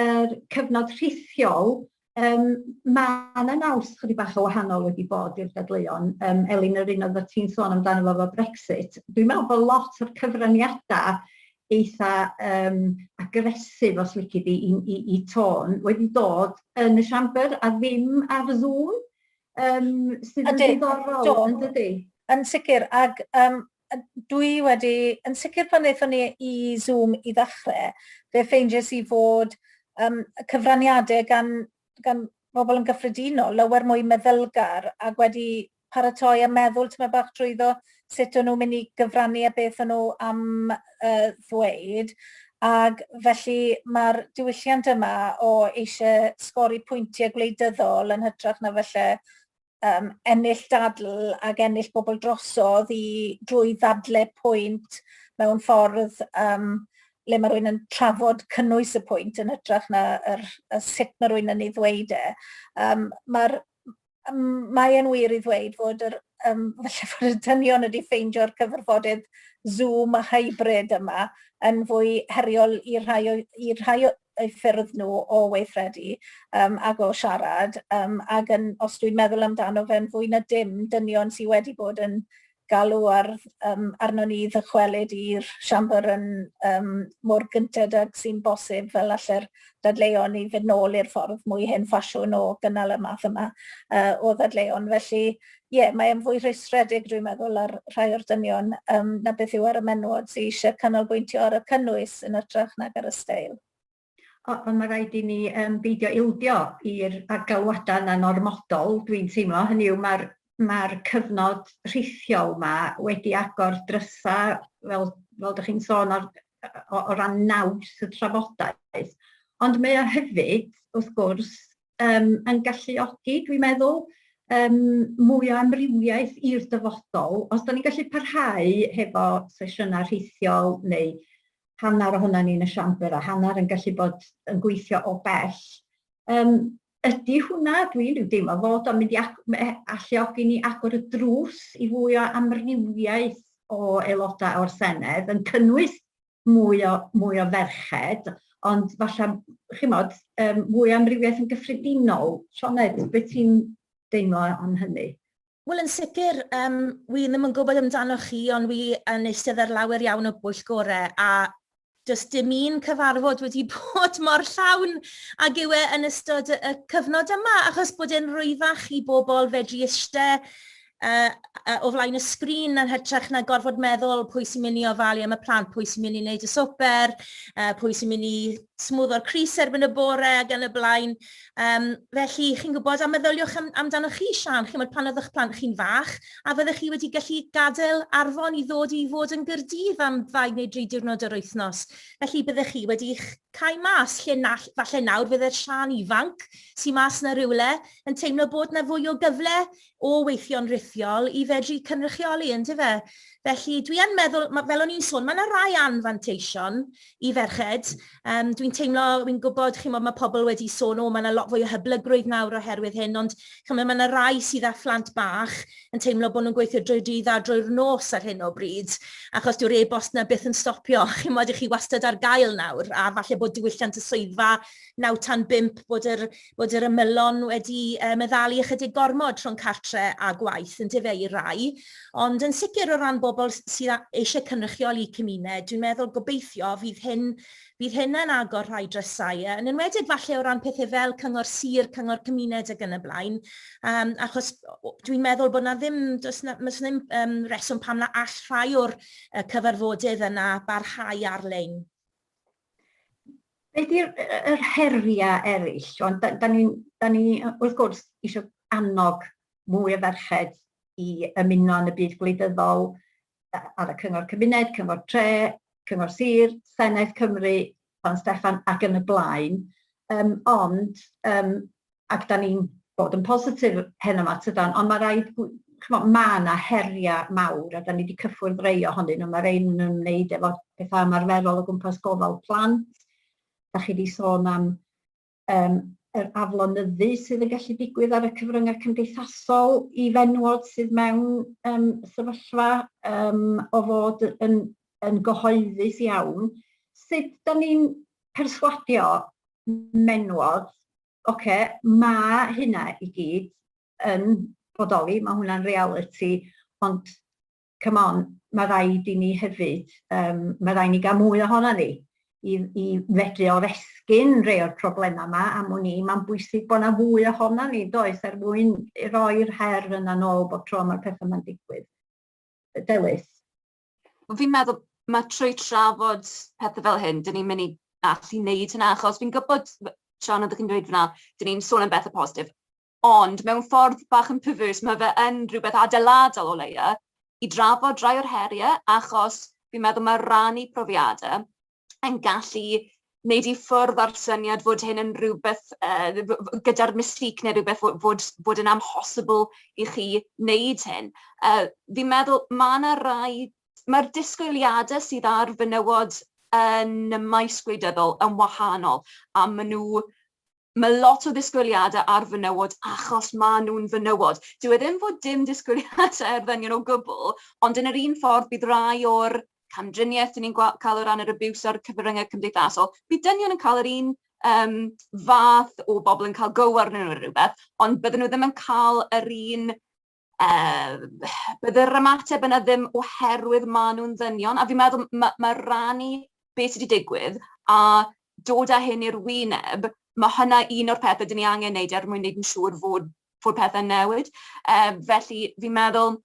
Speaker 1: yr cyfnod rhithiol, um, mae yna naws chydig bach o wahanol wedi bod i'r dadleuon. Um, Elin, yr un oedd ti'n sôn amdano fo efo Brexit. Dwi'n meddwl bod lot o'r cyfraniadau eitha um, agresif, os lici di, i, i, i tôn wedi dod yn y siambr a ddim ar Zoom, um, sydd yn ddiddorol, yn dydy?
Speaker 2: Yn sicr, ac um, dwi wedi, yn sicr pan ddaethon ni i Zoom i ddechrau, fe ffeindiais i fod um, cyfraniadau gan, gan bobl yn gyffredinol lawer mwy meddylgar ac wedi paratoi a meddwl tymed bach trwyddo sut o'n nhw'n mynd i gyfrannu a beth o'n nhw am uh, ddweud. Ac felly mae'r diwylliant yma o eisiau sgori pwyntiau gwleidyddol yn hytrach na felly um, ennill dadl ac ennill bobl drosodd i drwy ddadle pwynt mewn ffordd um, le mae rhywun yn trafod cynnwys y pwynt yn hytrach na yr, y sut mae rhywun yn ei ddweud e. Um, Mae'r mae e'n wir i ddweud fod yr, um, falle fod y dynion wedi ffeindio'r cyfarfodydd Zoom a hybrid yma yn fwy heriol i'r rhai, o, i'r rhai eu ffyrdd nhw o weithredu um, ac o siarad, um, ac yn, os dwi'n meddwl amdano fe'n fwy na dim, dynion sydd wedi bod yn galw ar, um, arno ni ddychwelyd i'r siambr yn um, mor gynted ag sy'n bosib fel alle'r dadleuon i fynd nôl i'r ffordd mwy hen ffasiwn o gynnal y math yma uh, o ddadleuon. Felly, ie, yeah, mae e'n fwy rhwystredig dwi'n meddwl ar rhai o'r dynion um, na beth yw ar y menywod sydd eisiau canolbwyntio ar y cynnwys yn hytrach nag ar y steil.
Speaker 1: Ond mae rhaid i ni um, beidio ildio i'r galwadau yna'n ormodol, dwi'n teimlo. Hynny yw, mae'r mae cyfnod rhithiol yma wedi agor drysau, fel, fel ydych chi'n sôn, ar, o, o ran naws y trafodaeth. Ond mae o hefyd, wrth gwrs, um, yn galluogi, dwi'n meddwl, um, mwy o amrywiaeth i'r dyfodol. Os da ni'n gallu parhau hefo sesiynau rhithiol neu hanner ohonan ni yn y siambr a hanner yn gallu bod yn gweithio o bell. Um, ydy hwnna, dwi'n rhyw deimlo fod o'n mynd i alluogi ni agor y drws i fwy o amrywiaeth o aelodau o'r Senedd, yn cynnwys mwy o, mwy o ferched, ond falle, chimod, um, mwy o amrywiaeth yn gyffredinol. Sioned, beth ti'n deimlo am hynny?
Speaker 4: Wel, yn sicr, um, wi ddim yn gwybod amdano chi, ond wi yn eistedd ar lawer iawn o bwyllgorau, a does dim un cyfarfod wedi bod mor llawn ag yw e yn ystod y cyfnod yma, achos bod e'n rwyfach i bobl fedru eistedd uh, o flaen y sgrin yn hytrach na gorfod meddwl pwy sy'n mynd i ofalu am y plant, pwy sy'n mynd i wneud y swper, uh, pwy sy'n mynd i smwddo'r crys erbyn y bore ac yn y blaen. Um, felly, chi'n gwybod, a meddyliwch am, amdano chi, Sian, chi'n gwybod pan oedd eich plant chi'n fach, a fyddech chi wedi gallu gadael Arfon i ddod i fod yn Gyrdydd am ddau neu dri diwrnod yr wythnos. Felly, byddech chi wedi cael mas, lle na, falle nawr fydde'r Sian ifanc sy'n mas na rhywle yn teimlo bod na fwy o gyfle o weithio'n rhithiol i fedru cynrychioli, yndyfe? Felly dwi yn meddwl, fel o'n i'n sôn, mae yna rai anfanteision i ferched. Um, dwi'n teimlo, dwi'n gwybod, chi'n mae pobl wedi sôn, o, mae yna lot fwy o hyblygrwydd nawr oherwydd hyn, ond chi'n mae yna rai sydd â phlant bach yn teimlo bod nhw'n gweithio drwy'r dydd a drwy'r nos ar hyn o bryd, achos dyw'r e-bost na byth yn stopio. Chi'n modd, chi wastad ar gael nawr, a falle bod diwylliant y swyddfa 9 tan 5 bod yr, bod yr ymylon wedi uh, meddalu ychydig gormod rhwng cartre a gwaith yn dyfe i rai. Ond yn sicr o ran bobl bobl sydd eisiau cynrychioli cymuned, dwi'n meddwl gobeithio fydd hyn, fydd hyn yn agor rhai drysau, yn enwedig falle o ran pethau fel cyngor sir, cyngor cymuned ac yn y blaen, um, achos dwi'n meddwl bod na ddim, does na, does ddim um, reswm pam na all rhai o'r uh, cyfarfodydd yna barhau ar-lein.
Speaker 1: Be di'r yr heriau eraill? Ond da, da, ni, da ni wrth gwrs eisiau annog mwy o ferched i ymuno yn y byd gwleidyddol ar y Cyngor Cymuned, Cyngor Tre, Cyngor Sir, Senedd Cymru, San Steffan ac yn y blaen. Um, ond, um, ac da ni'n bod yn positif heno yma tydan, ond mae rhaid, ch'mo, mae yna heriau mawr a da ni wedi cyffwrdd rei ohonyn nhw, mae rhain yn ymwneud efo pethau ymarferol o gwmpas gofal plant. Da chi wedi sôn am um, yr aflonyddu sydd yn gallu digwydd ar y cyfryngau cymdeithasol i fenywod sydd mewn um, sefyllfa um, o fod yn, yn gyhoeddus iawn. Sut da ni'n perswadio menywod, oce, okay, mae hynna i gyd yn bodoli, mae hwnna'n realiti, ond come on, mae rhaid i ni hefyd, um, mae rhaid ni gael mwy ohono ni i, i fedru oresgyn rhai o'r problemau yma, am wn i, mae'n bwysig bod yna fwy ohono ni, does, er mwyn roi'r her yna nôl bob tro mae'r pethau yma'n digwydd. Dewis.
Speaker 3: Wel, fi'n meddwl mae trwy trafod pethau fel hyn, dyn ni'n mynd i allu wneud hynna, achos fi'n gwybod, Sian, oeddech chi'n dweud fyna, dyn ni'n sôn am bethau positif, ond mewn ffordd bach yn perverse, mae fe yn rhywbeth adeiladol o leia i drafod rhai o'r heriau, achos fi'n meddwl mae rannu profiadau yn gallu wneud i ffwrdd â'r syniad fod hyn yn rhywbeth uh, gyda'r mystique neu rhywbeth fod, fod, fod yn amhosibl i chi wneud hyn. Uh, fi'n meddwl mae yna rai, mae'r disgwyliadau sydd ar fenywod yn y maes gwleidyddol yn wahanol, a maen nhw Mae lot o ddisgwyliadau ar fenywod achos maen nhw'n fenywod. Dyw e ddim fod dim disgwyliadau ar ddynion o gwbl, ond yn yr un ffordd bydd rai o'r camdriniaeth dyn ni'n cael o ran yr abuse ar cyfryngau cymdeithasol, bydd dynion yn cael yr un um, fath o bobl yn cael go arnyn nhw neu rhywbeth, ond bydden nhw ddim yn cael yr un uh, bydde'r ymateb yna ddim oherwydd maen nhw'n ddynion. A fi'n meddwl mae, mae rannu beth sydd wedi digwydd a dod â hyn i'r wyneb, mae hynna un o'r pethau dyn ni angen wneud er mwyn wneud yn siŵr fod, fod pethau'n newid. Felly fi'n meddwl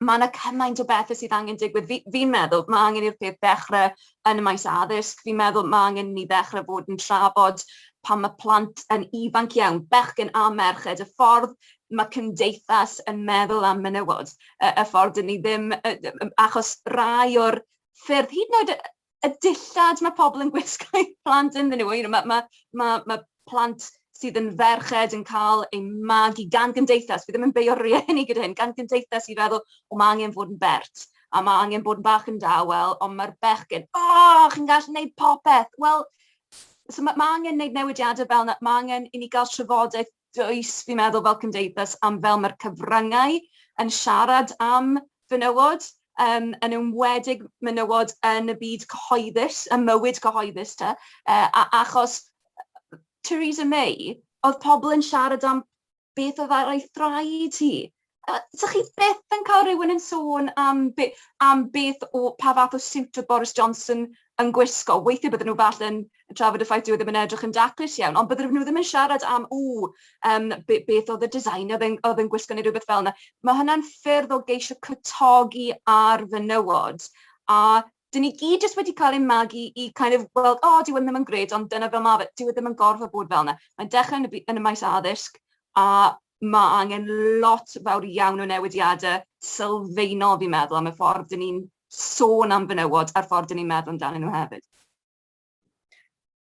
Speaker 3: mae yna cymaint o bethau sydd angen digwydd. Fi'n fi meddwl mae angen i'r peth ddechrau yn y maes addysg. Fi'n meddwl mae angen ni ddechrau fod yn trafod pan mae plant yn ifanc iawn, bechgyn a merched, y ffordd mae cymdeithas yn meddwl am menywod, y, y ffordd dyn ni ddim, achos rai o'r ffyrdd, hyd yn oed y, y dillad mae pobl yn gwisgo eu plant ynddyn nhw, you know, mae, mae, mae, mae plant sydd yn ferched yn cael eu magu gan gymdeithas, fi ddim yn beio'r rhieni gyda hyn, gan gymdeithas i feddwl, o mae angen fod yn bert, a mae angen bod yn bach yn dawel, ond mae'r bechgyn, o, oh, chi'n gallu gwneud popeth. Wel, so mae, mae angen gwneud newidiadau fel yna, mae angen i ni gael trafodaeth dwys, fi'n meddwl, fel cymdeithas, am fel mae'r cyfryngau yn siarad am fenywod, um, yn enwedig menywod yn y byd cyhoeddus, y mywyd cyhoeddus te, uh, a, achos Theresa May, oedd pobl yn siarad am beth oedd ar ei thraed hi. Ydych chi byth yn cael rhywun yn sôn am, be, am beth o, pa fath o siwt oedd Boris Johnson yn gwisgo? Weithiau bydden nhw falle yn trafod y ffaith dyw e ddim yn edrych yn daclus iawn, ond bydden nhw ddim yn siarad am, ww, um, be, beth oedd y designer oedd yn, oedd yn gwisgo neu rhywbeth fel yna. Mae hynna'n ffyrdd o geisio cwtogi ar fenywod, a dyn ni gyd jyst wedi cael ein magu i kind of weld, o, oh, dyw e ddim yn gred, ond dyna fel mae fe, dyw e ddim yn gorfod bod fel yna. Mae'n dechrau yn y, yn y maes addysg, a mae angen lot fawr iawn o newidiadau sylfaenol, fi'n meddwl, am y ffordd dyn ni'n sôn am fenywod a'r ffordd dyn ni'n meddwl amdanyn nhw hefyd.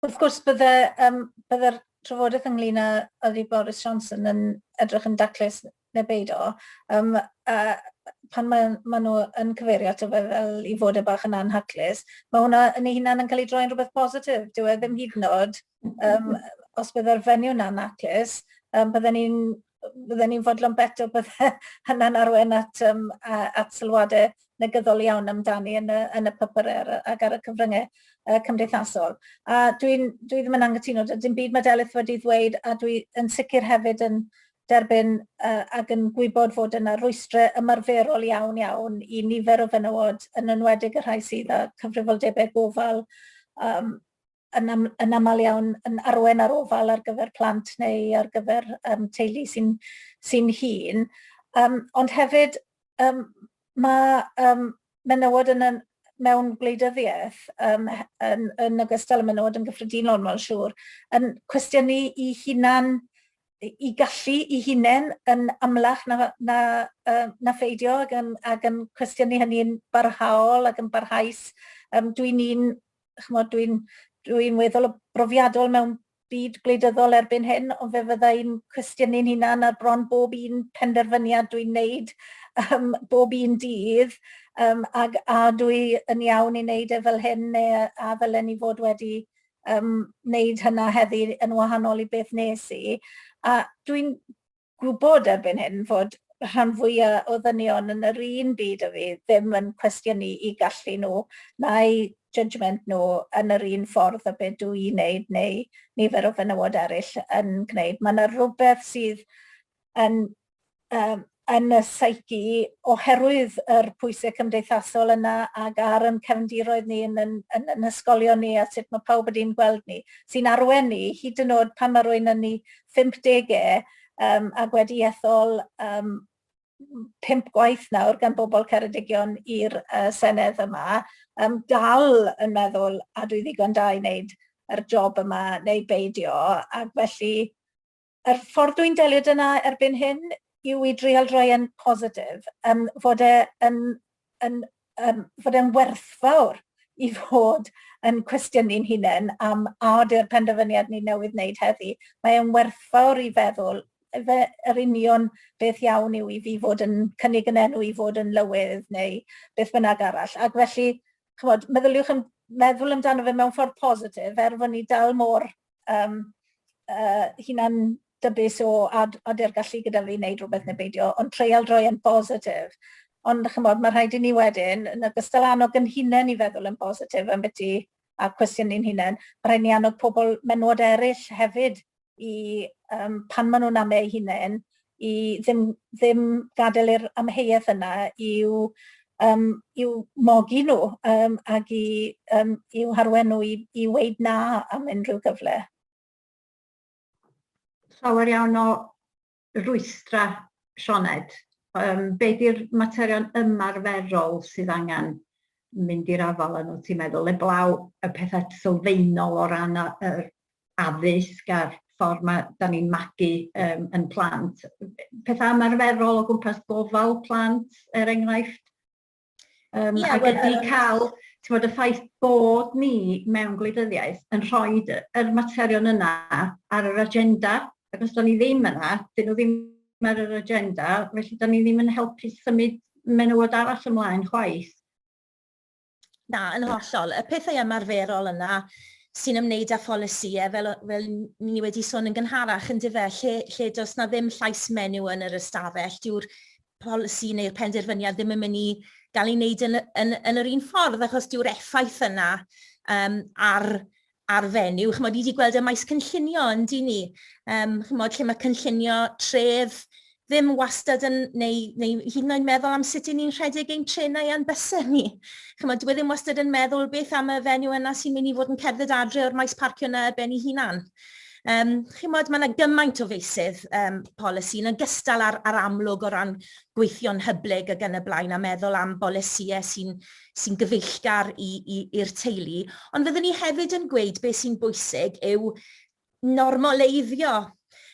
Speaker 2: Wrth gwrs, bydde, um, bydde'r trafodaeth ynglyn â ydy Boris Johnson yn edrych yn daclus neu beidio, um, a pan mae, ma nhw yn cyfeirio ato fe fel i fod e bach yn anhaclus, mae hwnna yn ei hunan yn cael ei droi'n rhywbeth positif. Dyw e ddim hyd yn oed, um, os bydde'r fenyw na'n aclus, um, bydden ni'n bydden ni'n fodlon beto bydde hynna'n arwain at, um, at sylwadau negyddol iawn amdani yn y, yn y papurau ac ar y cyfryngau uh, cymdeithasol. A dwi'n dwi ddim yn anghytuno, dim byd mae Delyth wedi ddweud, a dwi yn sicr hefyd yn derbyn uh, ac yn gwybod fod yna rwystrau ymarferol iawn iawn i nifer o fenywod, yn enwedig y rhai sydd â cyfrifoldebau gofal, um, yn, am, yn aml iawn yn arwen ar ofal ar gyfer plant neu ar gyfer um, teulu sy'n sy hŷn. Um, ond hefyd, um, mae um, menywod yn, yn, mewn gwleidyddiaeth, um, yn, yn ogystal â menywod yn gyffredinol, mae'n siŵr, yn cwestiynu i hunan, i gallu i hunain yn amlach na, na, uh, na pheidio ac yn, ac yn cwestiynu hynny'n barhaol ac yn barhaus. Um, dwi'n un, chymod, dwi'n dwi weddol o brofiadol mewn byd gwleidyddol erbyn hyn, ond fe fydda i'n cwestiynu'n hunan ar bron bob un penderfyniad dwi'n neud um, bob un dydd, um, ag a dwi yn iawn i wneud e fel hyn neu a ddylen ni fod wedi um, wneud hynna heddi yn wahanol i beth nes i. A dwi'n gwybod erbyn hyn fod rhan fwyaf o ddynion yn yr un byd â fi ddim yn cwestiynu i gallu nhw na'u judgement nhw yn yr un ffordd â beth dw i'n neud neu nifer o fenywod eraill yn gwneud. Mae yna rhywbeth sydd yn, um, yn y psyche oherwydd yr pwysau cymdeithasol yna ac ar yn cefndiroedd ni yn, yn, yn, yn ysgolion ni a sut mae pawb wedi'n gweld ni, sy'n arwen ni, hyd yn oed pan mae rhywun yn ei 50au um, ac wedi ethol um, pump gwaith nawr gan bobl Ceredigion i'r uh, Senedd yma, um, dal yn meddwl a dwi ddigon da i wneud yr job yma neu beidio, ac felly yr ffordd dwi'n delio dyna erbyn hyn yw i drial droi yn positif, um, fod e yn, yn, um, fod e'n werthfawr i fod yn cwestiynu'n hunain am a ydy'r penderfyniad ni newydd wneud heddi. Mae e'n werthfawr i feddwl, fe, yr union beth iawn yw i fi fod yn cynnig yn enw i fod yn lywydd neu beth bynnag arall. Ac felly, chymod, meddyliwch am, meddwl amdano fe mewn ffordd positif, er fod ni dal mor um, uh, hunan dybus o ad, adu'r gallu gyda fi wneud rhywbeth neu beidio, ond treial droi yn positif. Ond chymod, mae rhaid i ni wedyn, yn ogystal annog yn hunain i feddwl yn positif am beth a cwestiynu'n hunain, mae rhaid ni annog pobl menywod eraill hefyd i, um, pan maen nhw'n am eu hunain, i ddim, ddim gadael i'r amheuaeth yna i'w, um, i'w mogi nhw um, ac i, um, i'w harwen nhw i, i weid na am unrhyw gyfle.
Speaker 1: Llawer iawn o rwystrau, Sioned. Um, be di'r materion ymarferol sydd angen mynd i'r afael â nhw, ti'n meddwl, eblaw y pethau sylfaenol o ran yr addysg a'r ffordd mae, da ni'n magu um, yn plant. Pethau ymarferol o gwmpas gofal plant, er enghraifft. Um, yeah, ac well, ydy cael, ti'n bod, y ffaith bod ni mewn gwleidyddiaeth yn rhoi yr materion yna ar yr agenda, ac os da ni ddim yna, dyn nhw ddim ar yr agenda, felly da ni ddim yn helpu symud menywod arall ymlaen chwaith.
Speaker 4: Na, yn hollol. Y pethau ymarferol yna sy'n ymwneud â pholisïau, fel, fel ni wedi sôn yn gynharach, yn dyfe, lle, lle does na ddim llais menyw yn yr ystafell, dyw'r polisi neu'r penderfyniad ddim yn mynd i gael ei wneud yn, yn, yn yr un ffordd, achos dyw'r effaith yna um, ar, ar fenyw. Chymod, ni wedi gweld y maes cynllunio yn dyn ni. Um, chymod, lle mae cynllunio tref ddim wastad yn, neu, neu hyd yn oed meddwl am sut i ni'n rhedeg ein trenau a'n bysau ni. Chymod, dwi e ddim wastad yn meddwl beth am y fenyw yna sy'n mynd i fod yn cerdded adre o'r maes parcio yna ar ben ei hunan. Um, chymod, mae yna gymaint o feysydd um, polisi yn ogystal â'r, ar amlwg o ran gweithio'n hyblyg ac yn y blaen a meddwl am bolisïau sy'n sy gyfeillgar i'r teulu. Ond fyddwn ni hefyd yn gweud beth sy'n bwysig yw normaleiddio.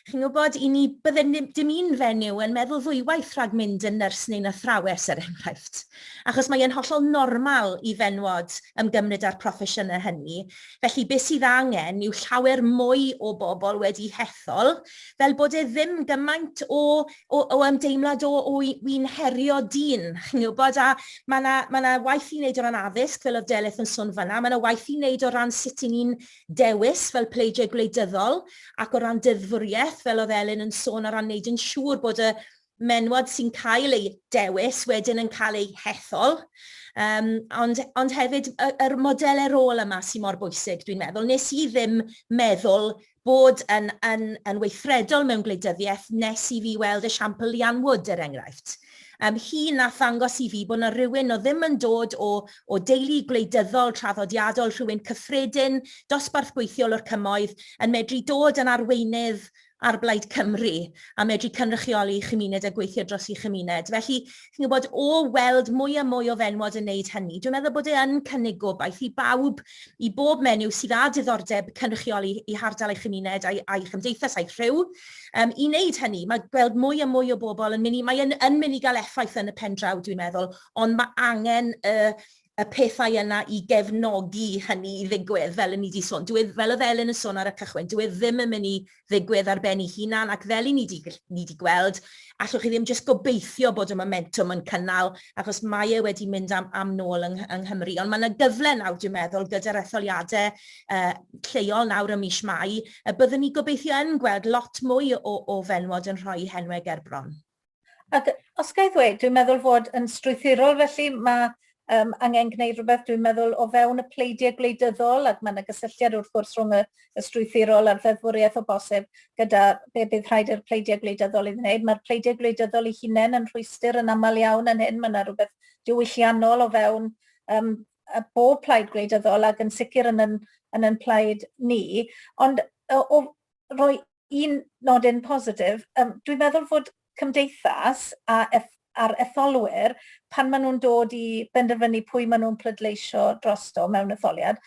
Speaker 4: Chi'n gwybod, i ni, bydde dim un fenyw yn meddwl ddwywaith rhag mynd yn nyrs neu'n athrawes, er enghraifft. Achos mae e'n hollol normal i fenwod ymgymryd â'r proffesiynau hynny. Felly, beth sydd angen yw llawer mwy o bobl wedi hethol, fel bod e ddim gymaint o, o, o ymdeimlad o, o wi'n herio dyn. Chi'n gwybod, a mae yna ma, na waith i wneud o ran addysg, fel oedd Delyth yn sôn fanna, mae yna waith i wneud o ran sut i ni'n dewis fel pleidiau gwleidyddol ac o ran deddfwriaeth, fel oedd Elin yn sôn, o ran wneud yn siŵr bod y menywod sy'n cael eu dewis wedyn yn cael eu hethol, um, ond, ond hefyd y, yr modelau rôl yma sy'n mor bwysig, dwi'n meddwl. Nes i ddim meddwl bod yn, yn, yn weithredol mewn gwleidyddiaeth nes i fi weld esiampl Leanne Wood, er enghraifft. Um, hi nath ddangos i fi bod yna rhywun o ddim yn dod o, o deulu gwleidyddol traddodiadol, rhywun cyffredin, dosbarth gweithiol o'r cymoedd, yn medru dod yn arweinydd ar Blaid Cymru a medru cynrychioli ei chymuned a gweithio dros ei chymuned. Felly, chi'n gwybod, o weld mwy a mwy o fenywod yn neud hynny, dwi'n meddwl bod e yn cynnig gobaith i bawb, i bob menyw sydd â diddordeb cynrychioli ei hardal a'i chymuned a'i, a'i chymdeithas a'i rhyw, um, i wneud hynny. Mae gweld mwy a mwy o bobl yn mynd i, mae yn, yn mynd i gael effaith yn y pen draw, dwi'n meddwl, ond mae angen y, y pethau yna i gefnogi hynny i ddigwydd, fel 'yn ni 'di sôn. Dyw e, fel oedd Elin yn sôn ar y cychwyn, dyw e ddim yn mynd i ddigwydd ar ben ei hunan, ac fel 'y ni 'di, ni 'di gweld, allwch chi ddim jyst gobeithio bod y momentwm yn cynnal, achos mae e wedi mynd am, am nôl yng, yng Nghymru. Ond mae yna gyfle nawr, dwi'n meddwl, gyda'r etholiadau uh, lleol nawr ym mis Mai, y byddwn ni gobeithio yn gweld lot mwy o, o fenwod yn rhoi henwau gerbron.
Speaker 2: Ac os ga i ddweud, dwi'n meddwl fod yn strwythurol felly mae um, angen gwneud rhywbeth, dwi'n meddwl, o fewn y pleidiau gwleidyddol, ac mae yna gysylltiad wrth gwrs rhwng y, y strwythurol a'r ddeddfwriaeth o bosib gyda be bydd rhaid i'r pleidiau gwleidyddol ei wneud. Mae'r pleidiau gwleidyddol eu hunain yn rhwystr yn aml iawn yn hyn, mae yna rhywbeth diwylliannol o fewn um, bob plaid gwleidyddol ac yn sicr yn yn, yn, yn plaid ni. Ond o, o roi un nodyn positif, um, dwi'n meddwl fod cymdeithas a eth a'r etholwyr, pan maen nhw'n dod i benderfynu pwy maen nhw'n pleidleisio drosto mewn etholiad,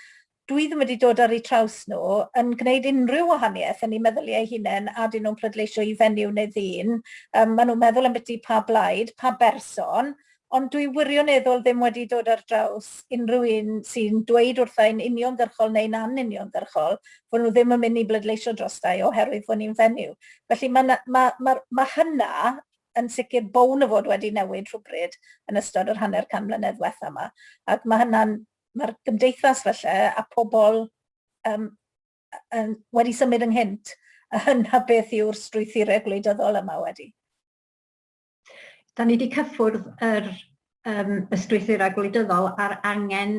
Speaker 2: dwi ddim wedi dod ar eu traws nhw yn gwneud unrhyw wahaniaeth yn eu meddyliau eu hunain a dyn nhw'n pleidleisio i fenyw neu ddyn. Um, maen nhw'n meddwl ambiti pa blaid, pa berson, Ond dwi wirioneddol ddim wedi dod ar draws unrhyw un sy'n dweud wrtha i'n uniongyrchol neu'n anuniongyrchol fod nhw ddim yn mynd i bleidleisio drosta i oherwydd fod ni'n fenyw. Felly mae, ma, ma, ma, ma hynna yn sicr bown o fod wedi newid rhywbryd yn ystod yr hanner can mlynedd ddiwetha yma. Ac mae hynna'n, mae'r gymdeithas felly a pobl um, yn, wedi symud ynghynt yna beth yw'r strwythurau gwleidyddol yma wedi.
Speaker 1: Da ni wedi cyffwrdd yr, um, y strwythurau gwleidyddol a'r angen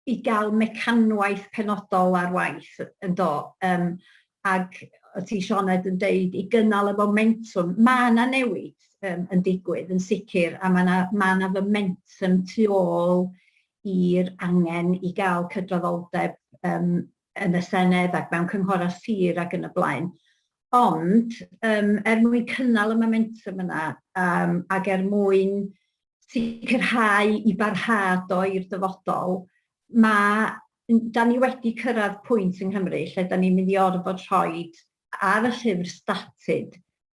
Speaker 1: i gael mecanwaith penodol ar waith yn do. Um, ac o ti Sioned yn deud i gynnal y momentwm, mae yna newid um, yn digwydd yn sicr a mae yna, ma yna fomentwm tu ôl i'r angen i gael cydraddoldeb um, yn y Senedd ac mewn cynghorau sir ac yn y blaen. Ond, um, er mwyn cynnal y momentum yna um, ac er mwyn sicrhau i barhad o i'r dyfodol, mae, da ni wedi cyrraedd pwynt yng Nghymru lle da ni'n mynd i orfod rhoi ar y llyfr statud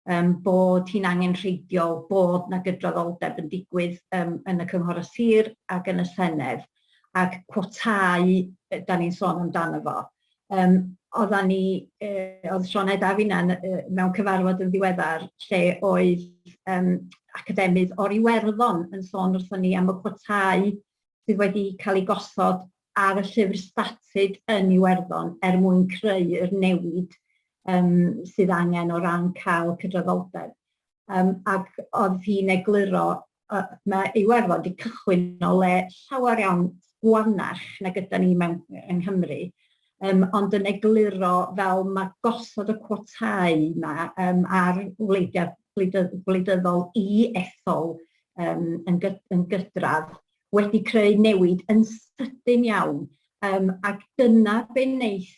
Speaker 1: um, bod hi'n angenrheidiol bod na gydraddoldeb yn digwydd um, yn y Cynghorau Sir ac yn y Senedd, ac cwotâu da ni'n sôn amdano fo. Um, oeddan ni, uh, oedd Sioned a finna'n uh, mewn cyfarfod yn ddiweddar lle oedd um, academydd o'r Iwerddon yn sôn wrthon ni am y cwotâu sydd wedi cael eu gosod ar y llyfr statud yn Iwerddon er mwyn creu'r newid um, sydd angen o ran cael cydraddoldeb. Um, ac oedd hi'n egluro, uh, mae Iwerddon wedi cychwyn o le llawer iawn gwanach na gyda ni mewn, yng Nghymru, um, ond yn egluro fel mae gosod y cwotâu yma um, ar wleidiad gwleidyddol i ethol um, yn, gyd, yn gydradd wedi creu newid yn sydyn iawn um, ac dyna be wneith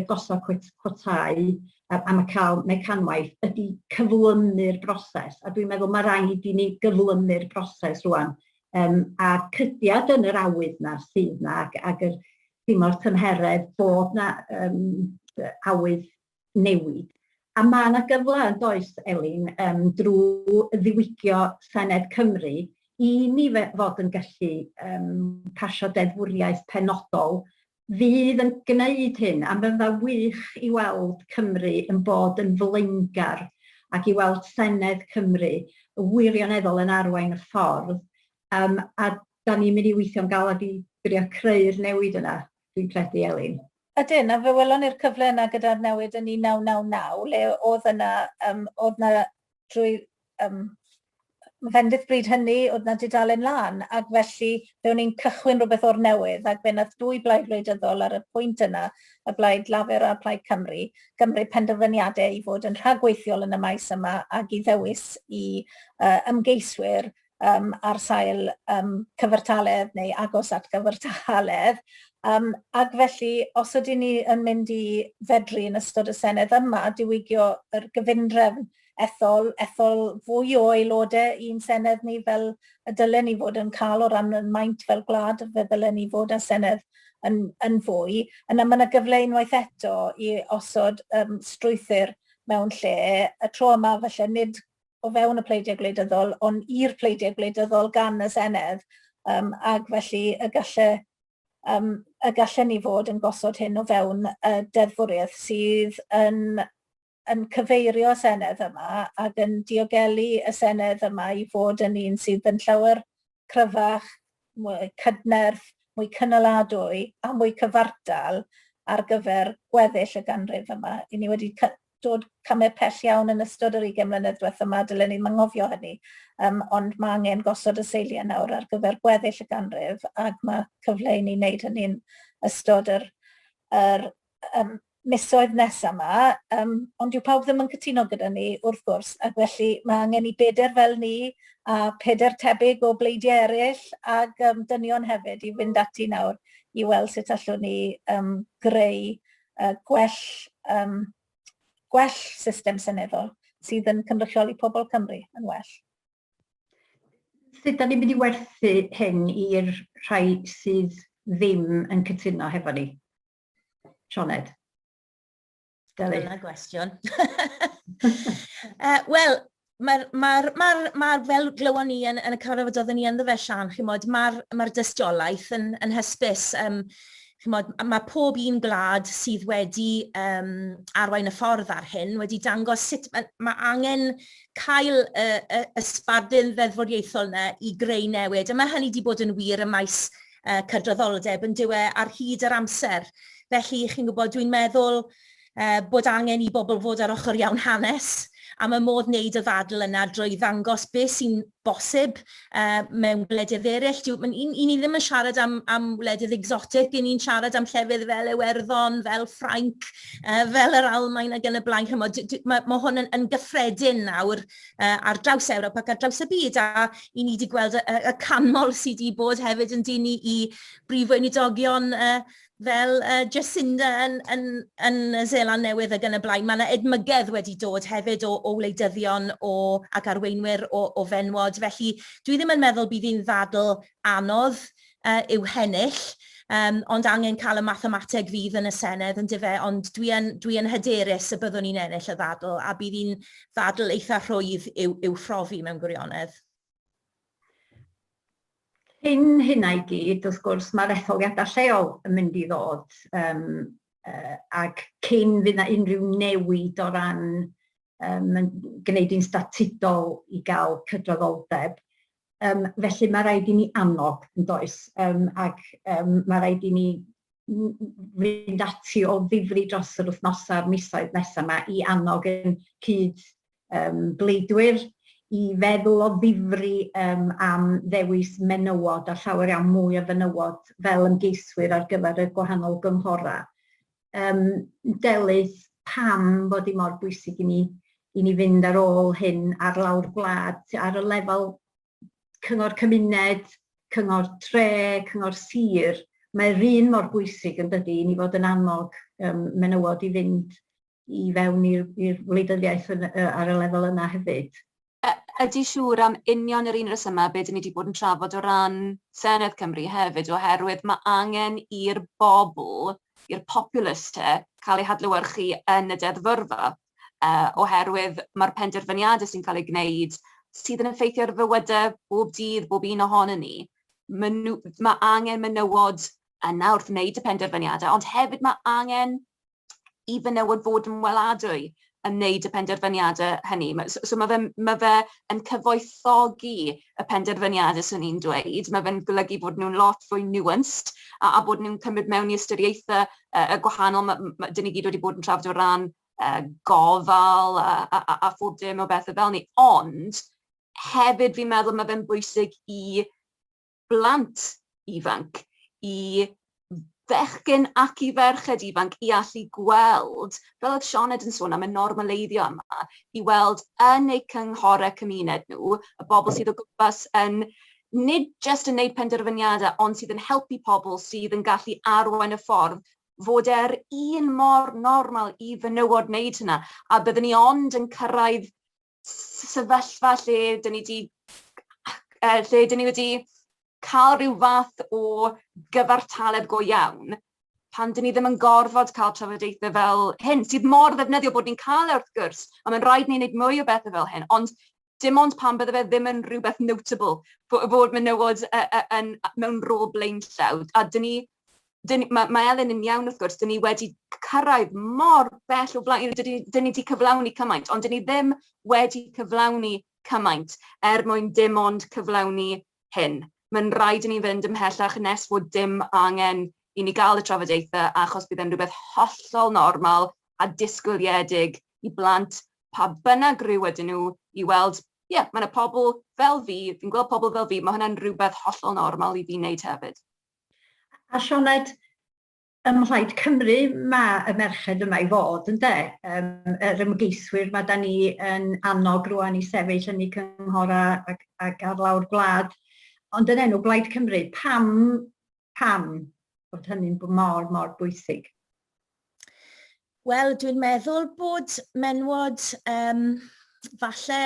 Speaker 1: gosod cwotâu am y cael mecanwaith ydy cyflymu'r broses a dwi'n meddwl mae rhaid i ni gyflymu'r broses rwan um, a cydiad yn yr awydd na sydd na ac, ac yr teimlo'r tymheredd bod na um, awydd newid. A mae yna gyfle yn does, Elin, um, drwy ddiwygio Senedd Cymru i ni fod yn gallu um, pasio deddfwriaeth penodol fydd yn gwneud hyn, a fydda wych i weld Cymru yn bod yn flaengar ac i weld Senedd Cymru wirioneddol yn arwain y ffordd, um, a da ni'n mynd i weithio'n galed i drio creu'r newid yna, dwi'n credu, Elin.
Speaker 2: Ydyn, a fe welon ni'r cyfle yna gyda'r newid yn 1999, le oedd yna, um, oedd yna drwy fendith bryd hynny oedd 'na dudalen lân, ac felly fe o'n i'n cychwyn rhywbeth o'r newydd, ac fe wnaeth dwy blaid wleidyddol ar y pwynt yna, y Blaid Lafur a Plaid Cymru, gymryd penderfyniadau i fod yn rhagweithiol yn y maes yma ac i ddewis i ymgeiswyr ar sail cyfartaledd neu agos at gyfartaledd. Ac felly, os ydyn ni yn mynd i fedru yn ystod y Senedd yma diwygio yr gyfundrefn ethol, ethol fwy o aelodau i'n Senedd ni fel y dylen ni fod yn cael o ran y maint fel gwlad, fe ddylen ni fod â Senedd yn, yn fwy. Yna mae yna gyfle unwaith eto i osod strwythur mewn lle, y tro yma falle nid o fewn y pleidiau gwleidyddol, ond i'r pleidiau gwleidyddol gan y Senedd, ac felly y galle, y gallen ni fod yn gosod hyn o fewn y deddfwriaeth sydd yn, yn cyfeirio y Senedd yma ac yn diogelu y Senedd yma i fod yn un sydd yn llawer cryfach, mwy cydnerth, mwy cynaladwy a mwy cyfartal ar gyfer gweddill y ganrif yma. I ni wedi dod camau pell iawn yn ystod yr 20 mlynedd diwethaf yma, dylen ni'm anghofio hynny, ond mae angen gosod y seiliau nawr ar gyfer gweddill y ganrif ac mae cyfle i ni wneud hynny'n ystod yr, yr misoedd nesaf yma, ond dyw pawb ddim yn cytuno gyda ni, wrth gwrs, ac felly mae angen i bedair fel ni a pedair tebyg o bleidiau eraill ac dynion hefyd i fynd ati nawr i weld sut allwn ni greu gwell, gwell system seneddol sydd yn cynrychioli pobl Cymru yn well.
Speaker 1: Sut da ni'n mynd i werthu hyn i'r rhai sydd ddim yn cytuno hefo ni? Sioned?
Speaker 4: Delyth. Dyna gwestiwn. Wel, mae'r, ma ma ma fel glywon ni yn, yn y cyfarfod oedden ni ynddo fe, Sian, chimod, mae'r ma dystiolaeth yn, yn hysbys. Chimod, mae pob un gwlad sydd wedi arwain y ffordd ar hyn wedi dangos sut mae, ma angen cael y, y, y sbardun ddeddfwriaethol yna i greu newid. A mae hynny wedi bod yn wir ym maes cydraddoldeb yn dyw e ar hyd yr amser. Felly, chi'n gwybod, dwi'n meddwl bod angen i bobl fod ar ochr iawn hanes, a mae modd wneud y ddadl yna drwy ddangos beth sy'n bosib mewn gwledydd eraill. Dyw, i, i ni ddim yn siarad am, am wledydd exotic, i ni'n siarad am llefydd fel Iwerddon, fel Ffrainc, fel yr Almaen ac yn y blaen. Chimod, mae, mae hwn yn, yn gyffredin nawr ar draws Ewrop ac ar draws y byd, a i ni wedi gweld y, y, y canmol sydd wedi bod hefyd yn dyn ni i brif weinidogion fel Jacinda yn, yn, yn y Seland Newydd ac yn y blaen. Mae yna edmygedd wedi dod hefyd o, o wleidyddion o, ac arweinwyr o, o fenwod. Felly dwi ddim yn meddwl bydd hi'n ddadl anodd i'w hennill, ond angen cael y mathemateg fydd yn y Senedd yn dyfe, ond dwi yn, dwi yn hyderus y byddwn ni'n ennill y ddadl, a bydd hi'n ddadl eitha rhwydd i'w, i'w phrofi mewn gwirionedd.
Speaker 1: Cyn hynna i gyd, wrth gwrs, mae'r etholiadau lleol yn mynd i ddod, ac cyn fydd 'na unrhyw newid o ran yn gwneud hi'n statudol i gael cydraddoldeb. Felly mae rhaid i ni annog, yn does, ac mae rhaid i ni fynd ati o ddifri dros yr wythnosau a'r misoedd nesaf yma i annog ein cyd bleidwyr i feddwl o ddifri am ddewis menywod a llawer iawn mwy o fenywod fel ymgeiswyr ar gyfer y gwahanol gynghorau. Delyth, pam bod hi mor bwysig i ni i ni fynd ar ôl hyn ar lawr gwlad, ar y lefel cyngor cymuned, cyngor tre, cyngor sir, mae'r un mor bwysig yn dydy i ni fod yn annog menywod i fynd i fewn i'r wleidyddiaeth yn, ar y lefel yna hefyd.
Speaker 3: Ydy siŵr am union yr un rhesymau be dyn ni wedi bod yn trafod o ran Senedd Cymru hefyd, oherwydd mae angen i'r bobl, i'r populace te, cael eu hadlewyrchu yn y deddfwrfa, oherwydd mae'r penderfyniadau sy'n cael eu gwneud sydd yn effeithio ar fywydau bob dydd, bob un ohonon ni, mae angen menywod yna wrth wneud y penderfyniadau, ond hefyd mae angen i fenywod fod yn weladwy yn wneud y penderfyniadau hynny. So, so mae, fe, mae fe yn cyfoethogi y penderfyniadau, swn i'n dweud. Mae fe'n golygu bod nhw'n lot fwy nuanced a bod nhw'n cymryd mewn i ystyriaethau y gwahanol. Ma, ma, dyn ni gyd wedi bod yn trafod o ran gofal a, a, a, a phob dim o bethau fel ni. Ond hefyd fi'n meddwl mae fe'n bwysig i blant ifanc, i fechgyn ac i ferched ifanc i allu gweld, fel oedd Sioned yn sôn am y normaleiddio yma, i weld yn eu cynghorau cymuned nhw, y bobl sydd o gwmpas yn nid jyst yn gwneud penderfyniadau, ond sydd yn helpu pobl sydd yn gallu arwain y ffordd, fod e'r un mor normal i fenywod wneud hynna. A byddwn ni ond yn cyrraedd sefyllfa lle dyn ni 'di lle dyn ni wedi cael rhyw fath o gyfartaledd go iawn pan dyn ni ddim yn gorfod cael trafodaethau fel hyn, sydd mor ddefnyddiol bod ni'n cael e wrth gwrs, a mae'n rhaid ni wneud mwy o bethau fel hyn, ond dim ond pan bydde fe ddim yn rhywbeth notable bod menywod yn, mewn rôl blaenllaw, a dyn ni dyn, mae, mae Elin yn iawn wrth gwrs, dyn ni wedi cyrraedd mor bell o flaen, dyn ni, dyn ni wedi cyflawni cymaint, ond dyn ni ddim wedi cyflawni cymaint er mwyn dim ond cyflawni hyn. Mae'n rhaid i ni fynd ymhellach nes fod dim angen i ni gael y trafodaethau achos bydd e'n rhywbeth hollol normal a disgwyliedig i blant pa bynnag rhyw ydyn nhw i weld, ie, yeah, mae yna pobl fel fi, fi'n gweld pobl fel fi, mae hwnna'n rhywbeth hollol normal i fi wneud hefyd.
Speaker 1: A Sioned, ym Mhlaid Cymru mae y merched yma i fod, ynde? Um, yr ymgeiswyr mae da ni yn annog rwan i sefyll yn eu cynghorau ac, ac ar lawr gwlad. Ond yn enw Blaid Cymru, pam, pam bod hynny'n mor, mor bwysig?
Speaker 4: Wel, dwi'n meddwl bod menwod um, falle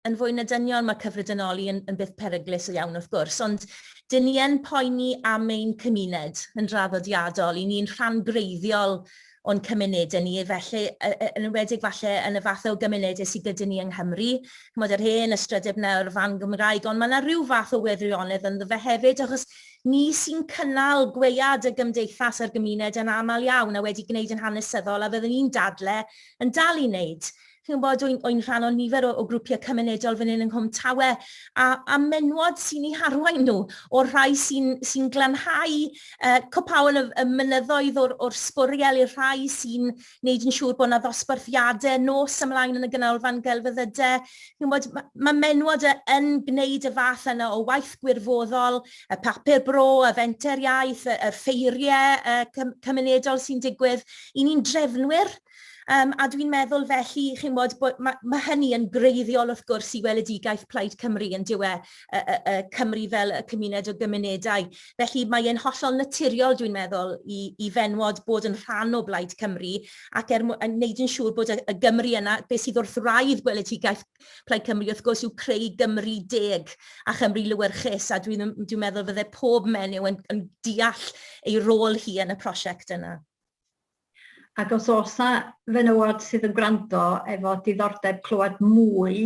Speaker 4: yn fwy na dynion, mae cyffredinoli yn, yn beth peryglus iawn wrth gwrs, ond dyn ni yn poeni am ein cymuned yn draddodiadol, i ni'n rhan greiddiol o'n cymunedau ni, felly, yn enwedig falle yn y fath o gymunedau sydd gyda ni yng Nghymru, chymod, yr hen ystrydeb na o'r fan Gymraeg, ond mae yna rhyw fath o wirionedd ynddo fe hefyd, achos Ni sy'n cynnal gwead y gymdeithas a'r gymuned yn aml iawn a wedi gwneud yn hanesyddol a fyddwn i'n dadle yn dal i wneud. Chi'n gwybod, wy'n, wy'n rhan o nifer o, o grwpiau cymunedol fan hyn yng Nghwm Tawe, a, a menwod sy'n eu harwain nhw, o'r rhai sy'n sy glanhau copaon y, y mynyddoedd o'r, or sbwriel i'r rhai sy'n wneud yn siŵr bod yna ddosbarthiadau nos ymlaen yn y ganolfan gelfyddydau. Chi'n gwybod, mae, mae menwod yn gwneud y fath yna o waith gwirfoddol, y papur bro, y fenter iaith, y, y ffeiriau y cymunedol sy'n digwydd. I ni'n drefnwyr, Um, a dwi'n meddwl felly, chi'n gwybod, bod mae, mae hynny yn greiddiol wrth gwrs i weledigaeth Plaid Cymru yn dyw e, y, y, y Cymru fel y cymuned o gymunedau. Felly mae e'n hollol naturiol, dwi'n meddwl, i, i fenwod bod yn rhan o Blaid Cymru ac er yn wneud yn siŵr bod y, y Gymru yna, beth sydd wrth wraidd gweledigaeth Plaid Cymru wrth gwrs yw creu Gymru deg a Chymru lywyrchus a dwi'n dwi meddwl fydde pob menyw yn, yn deall ei rôl hi yn y prosiect yna.
Speaker 1: Ac os oes 'na fenywod sydd yn gwrando efo diddordeb clywed mwy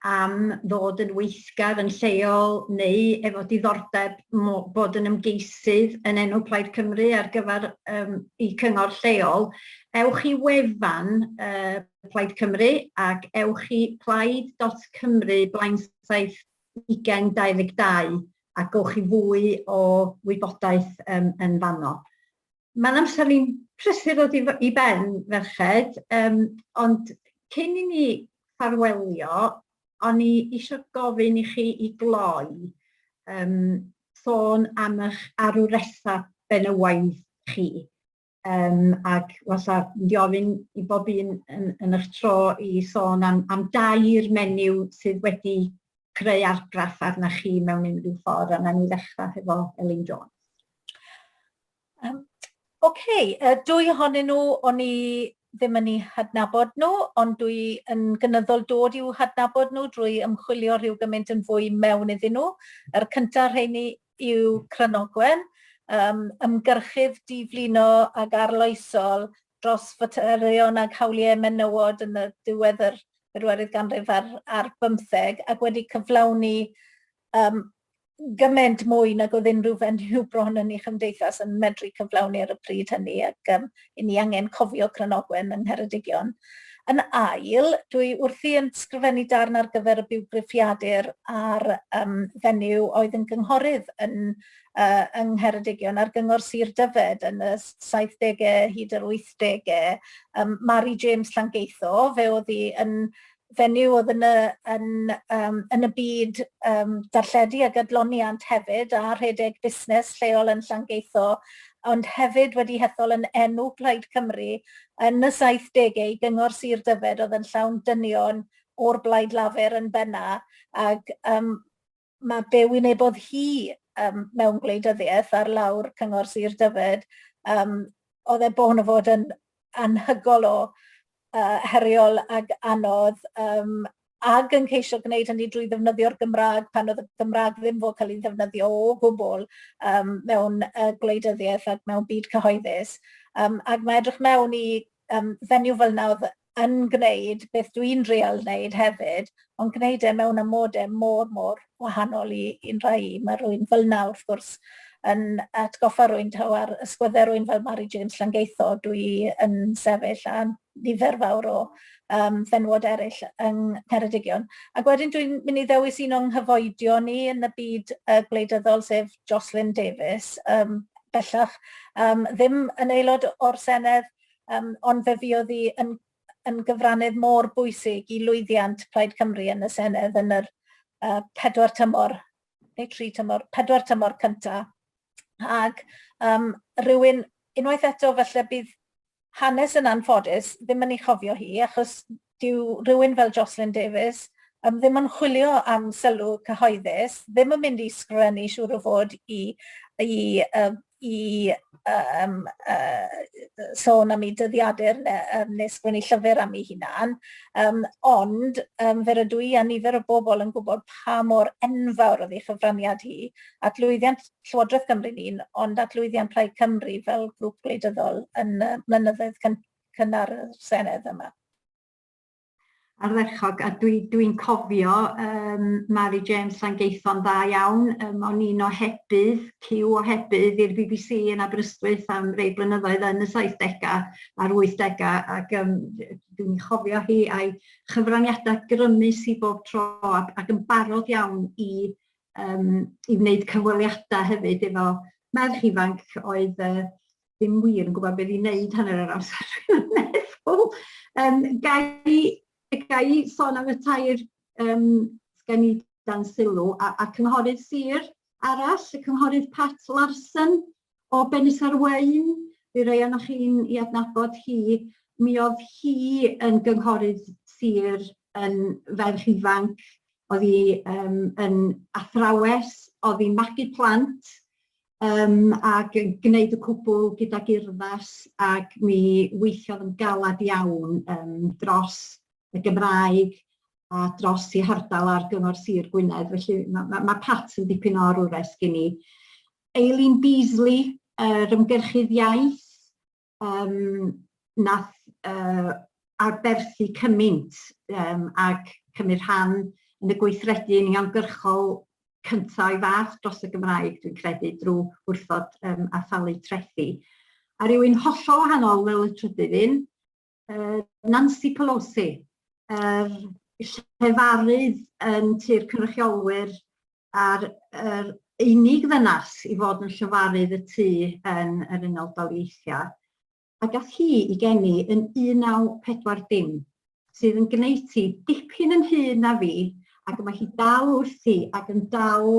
Speaker 1: am ddod yn weithgar yn lleol neu efo diddordeb bod yn ymgeisydd yn enw Plaid Cymru ar gyfer um, eu cyngor lleol, ewch i wefan uh, Plaid Cymru ac ewch i plaid.cymru blaensaith 2022 a gowch chi fwy o wybodaeth um, yn fanno. Mae'n amser ni'n prysur ddod i, i ben, ferched, um, ond cyn i ni ffarwelio, o'n i eisiau gofyn i chi i gloi um, sôn am eich arwresau benywaidd chi. Um, ac wasa mynd i ofyn i bob un yn, yn eich tro i sôn am, am dair menyw sydd wedi creu argraff arna chi mewn unrhyw ffordd, a na ni ddechrau hefo Elin Jones.
Speaker 2: Oce, okay. dwy ohonyn nhw o'n i ddim yn eu hadnabod nhw, ond dwi yn gynyddol dod i'w hadnabod nhw drwy ymchwilio rhyw gymaint yn fwy mewn iddyn nhw. Yr cyntaf rheini yw Cranogwen, um, ymgyrchydd diflino ag arloesol dros faterion ag hawliau menywod yn y diwedd yr bedwerydd ganrif ar, ar bymtheg ac wedi cyflawni um, gymaint mwy nag oedd unrhyw fenyw bron yn ei chymdeithas yn medru cyflawni ar y pryd hynny ac um, i ni angen cofio Cranogwen yng Ngheredigion. Yn ail, dwi wrthi yn sgrifennu darn ar gyfer y bywgraffiadur ar um, fenyw oedd yn gynghorydd yn, uh, yng Ngheredigion ar Gyngor Sir Dyfed yn y 70au hyd yr 80au, um, Mary James Llangeitho, fe oedd hi yn fenyw oedd yn y, yn, um, yn y byd um, darlledu ac adloniant hefyd a rhedeg busnes lleol yn Llangeitho, ond hefyd wedi hethol yn enw Plaid Cymru yn y 70au i Gyngor Sir Dyfed oedd yn llawn dynion o'r Blaid Lafur yn benna, ac um, mae be wynebodd hi um, mewn gwleidyddiaeth ar lawr Cyngor Sir Dyfed, um, oedd e bon o fod yn anhygol o uh, heriol ag anodd, um, ag yn ceisio gwneud hynny drwy ddefnyddio'r Gymraeg pan oedd y Gymraeg ddim fod cael ei ddefnyddio o gwbl um, mewn uh, gwleidyddiaeth ac mewn byd cyhoeddus. Um, ac mae edrych mewn i um, fenyw fel yna oedd yn gwneud beth dwi'n drial wneud hefyd, ond gwneud e mewn amodau mor, mor wahanol i un rhai i. Mae rhywun fel yna, wrth gwrs, yn atgoffa rhywun taw ar ysgwyddau rhywun fel Mary James Llangeitho dwi yn sefyll a nifer fawr o um, fenwod eraill yng Ngheredigion. Ac wedyn dwi'n mynd i ddewis un o'n nghyfoedion ni yn y byd uh, gwleidyddol, sef Jocelyn Davies, um, bellach um, ddim yn aelod o'r Senedd, um, ond fe fuodd hi yn, yn gyfrannydd mor bwysig i lwyddiant Plaid Cymru yn y Senedd yn yr uh, pedwar tymor, neu tri tymor, pedwar tymor cyntaf. Ac um, rhywun, unwaith eto falle bydd hanes yn anffodus ddim yn ei chofio hi, achos dyw rhywun fel Jocelyn Davies um, ddim yn chwilio am sylw cyhoeddus, ddim yn mynd i sgrifennu siŵr o fod i, i, um, i um, uh, sôn am ei dyddiadur neu, um, neu sgwennu llyfr am ei hunan, um, ond um, fe rydw i a nifer o bobl yn gwybod pa mor enfawr oedd ei chyfraniad hi at lwyddiant Llywodraeth Cymru'n un, ond at lwyddiant Plaid Cymru fel grŵp gwleidyddol yn y mlynyddoedd cynnar y Senedd yma.
Speaker 1: Ardderchog, a dwi'n dwi, cofio um, Mary James Llangeitho'n dda iawn. Um, o'n i'n ohebydd, cyw ohebydd i'r BBC yn Aberystwyth am rei blynyddoedd yn y 70au a'r 80au, ac um, dwi'n chofio hi a'i chyfraniadau grymus i bob tro ac, ac yn barod iawn i, um, i wneud cyfweliadau hefyd efo merch ifanc oedd uh, ddim wir yn gwybod beth i wneud hanner yr amser, dwi'n meddwl. Um, ga, i, ga i sôn am y tair um, sgen i dan sylw, a, a cynghorydd sir arall, y cynghorydd Pat Larsen o Benisarwaun, fi rei ohonoch chi'n i adnabod hi, mi oedd hi yn gynghorydd sir yn ferch ifanc, oedd hi um, yn athrawes, oedd hi'n magu plant, um, ac yn gwneud y cwbl gydag urddas ac mi weithiodd yn galad iawn um, dros y Gymraeg a dros i hardal ar Gyngor Sir Gwynedd. Felly mae, mae, mae Pat yn dipyn o arwres gen i. Eileen Beasley, yr ymgyrchydd iaith, um, nath uh, arberthu cymaint um, ac cymryd rhan yn y gweithredu uniongyrchol cyntaf o'i fath dros y Gymraeg, dwi'n credu, drwy wrthod um, a thalu trethi. A rhywun hollol wahanol fel y trydydd un, uh, Nancy Pelosi, yr er llefarydd yn Tŷ'r Cynrychiolwyr a'r yr unig ddynas i fod yn llefarydd y tŷ yn yr Unol Daleithiau, a gath hi i geni yn 1940, sydd yn gwneud ti dipyn yn hŷn na fi, ac mae hi dal wrthi ac yn dal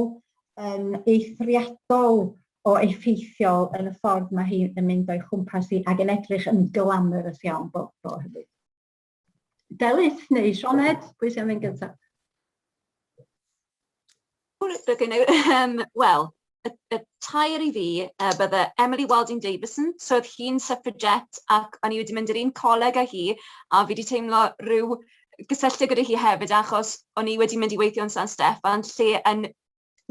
Speaker 1: yn eithriadol o effeithiol yn y ffordd mae hi yn mynd o'i chwmpas hi ac yn edrych yn glamorous iawn bob tro hefyd. Delyth neu Sioned, pwy sy'n mynd gyntaf?
Speaker 3: Wel, y, y tair i fi uh, bydde Emily Wilding Davison, so oedd hi'n suffragette ac o'n i wedi mynd i'r un coleg â hi a fi wedi teimlo rhyw gysylltu gyda hi hefyd achos o'n i wedi mynd i weithio yn San Steffan lle yn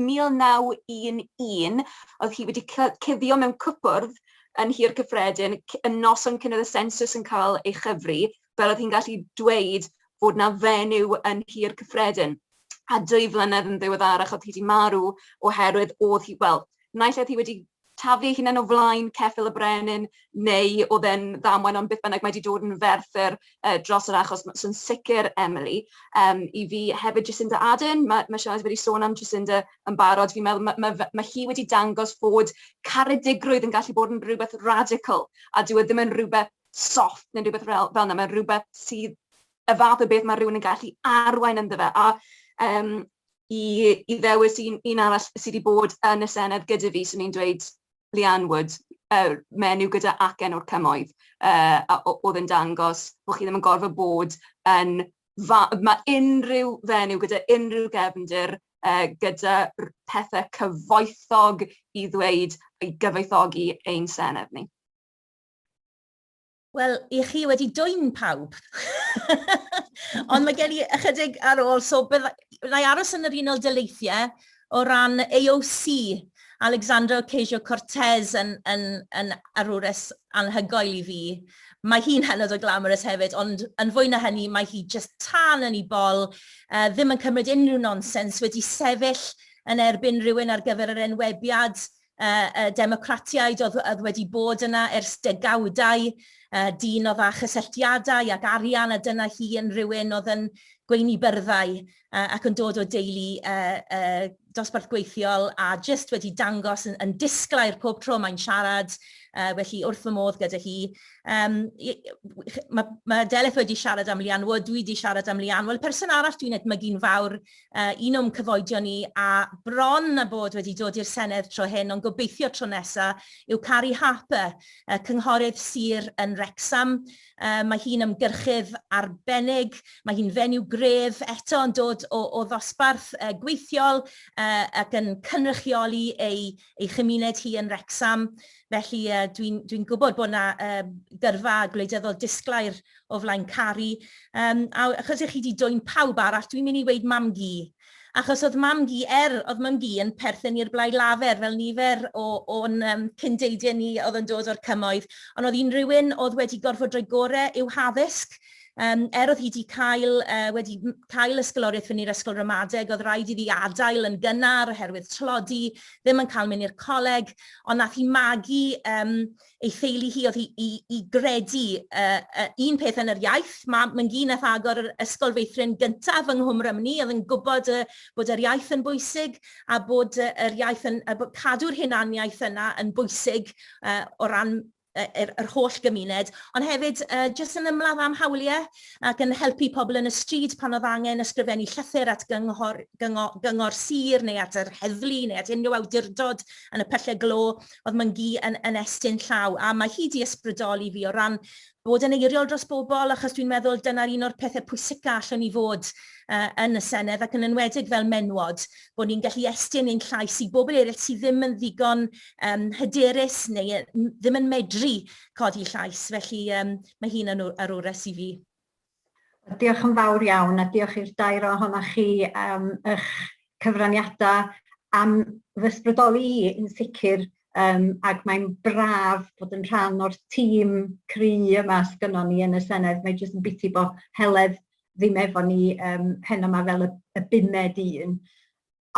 Speaker 3: 1911 oedd hi wedi cuddio mewn cwpwrdd yn Nhŷ'r Cyffredin y noson cyn oedd y sensws yn cael ei chyfri, fel oedd hi'n gallu dweud fod 'na fenyw yn Nhŷ'r Cyffredin. A dwy flynedd yn ddiweddarach oedd hi wedi marw oherwydd oedd hi, wel, naill oedd hi wedi taflu ei hunan o flaen ceffyl y brenin neu oedd e'n ddamwain, ond beth bynnag, mae wedi dod yn ferthyr dros yr achos. So'n sicr Emily. I fi hefyd Jacinda Ardern, mae Sianed wedi sôn am Jacinda yn barod, fi'n meddwl mae hi wedi dangos fod caredigrwydd yn gallu bod yn rhywbeth radical, a dyw e ddim yn rhywbeth soft neu rhywbeth fel yna, mae'n rhywbeth sydd y fath o beth mae rhywun yn gallu arwain ynddo fe. A i ddewis un arall sydd wedi bod yn y Senedd gyda fi, swn i'n dweud Leanne Wood, menyw gyda acen o'r cymoedd, a oedd yn dangos bod chi ddim yn gorfod bod yn... Mae unrhyw fenyw gyda unrhyw gefndir, gyda pethau cyfoethog i ddweud, i gyfoethogi ein Senedd ni.
Speaker 4: Wel, i chi wedi dwyn pawb. Ond mae gen i ychydig ar ôl, so bydda, na i aros yn yr Unol Daleithiau o ran AOC, Alexandra Ocasio-Cortez yn arwres anhygoel i fi. Mae hi'n hynod o glamorous hefyd, ond yn fwy na hynny, mae hi just tân yn ei bol, ddim yn cymryd unrhyw nonsens, wedi sefyll yn erbyn rhywun ar gyfer yr enwebiad y Democratiaid oedd wedi bod yna ers degawdau, dyn oedd â chysylltiadau ac arian, a dyna hi yn rhywun oedd yn gweini byrddau ac yn dod o deulu dosbarth gweithiol a jyst wedi dangos yn disglair pob tro mae'n siarad, felly wrth fy modd gyda hi. Mae Delyth wedi siarad am Leanne Wood, dwi wedi siarad am Leanne. Wel, person arall dwi'n edmygu'n fawr un o'm cyfoedion ni a bron a bod wedi dod i'r Senedd tro hyn, ond gobeithio tro nesa, yw Carrie Harper, cynghorydd sir yn Wrecsam. Mae hi'n ymgyrchydd arbennig, mae hi'n fenyw gref eto yn dod o ddosbarth gweithiol ac yn cynrychioli ei chymuned hi yn Wrecsam. Felly dwi'n gwybod bod yna gyrfa gwleidyddol disglair o flaen Carrie. A achos i chi wedi dwyn pawb arall, dwi'n mynd i weud mam-gu. Achos oedd mam-gu, oedd mam-gu yn perthyn i'r Blaid Lafur, fel nifer o'n cyndeidiau ni oedd yn dod o'r cymoedd, ond oedd hi'n rhywun oedd wedi gorfod rhoi gorau i'w haddysg. Er oedd hi wedi cael, wedi cael ysgoloriaeth fyny i'r ysgol ramadeg, oedd rhaid iddi adael yn gynnar oherwydd tlodi, ddim yn cael mynd i'r coleg, ond nath hi magu ei theulu hi oedd hi i gredu un peth yn yr iaith. Mae Myngi nath agor yr ysgol feithrin gyntaf yng Nghwm Rhymni, oedd yn gwybod bod yr iaith yn bwysig a bod yr iaith yn, bod cadw'r hunaniaeth yna yn bwysig o ran yr holl gymuned, ond hefyd jyst yn ymladd am hawliau ac yn helpu pobl yn y stryd pan oedd angen ysgrifennu llythyr at gyngor sir neu at yr heddlu neu at unrhyw awdurdod yn y pyllau glo, oedd Myngi yn estyn llaw, a mae hi 'di ysbrydoli fi o ran bod yn eiriol dros bobl, achos dwi'n meddwl dyna'r un o'r pethau pwysica allwn ni fod yn y Senedd, ac yn enwedig fel menwod, bod ni'n gallu estyn ein llais i bobl eraill sydd ddim yn ddigon hyderus neu ddim yn medru codi llais, felly mae hi'n arwres i fi.
Speaker 1: Diolch yn fawr iawn, a diolch i'r dair ohonoch chi am eich cyfraniadau, am fy ysbrydoli i yn sicr, ac mae'n braf bod yn rhan o'r tîm cry yma sgynnon ni yn y Senedd. Mae jyst yn biti bod Heledd ddim efo ni heno yma fel y bumed un.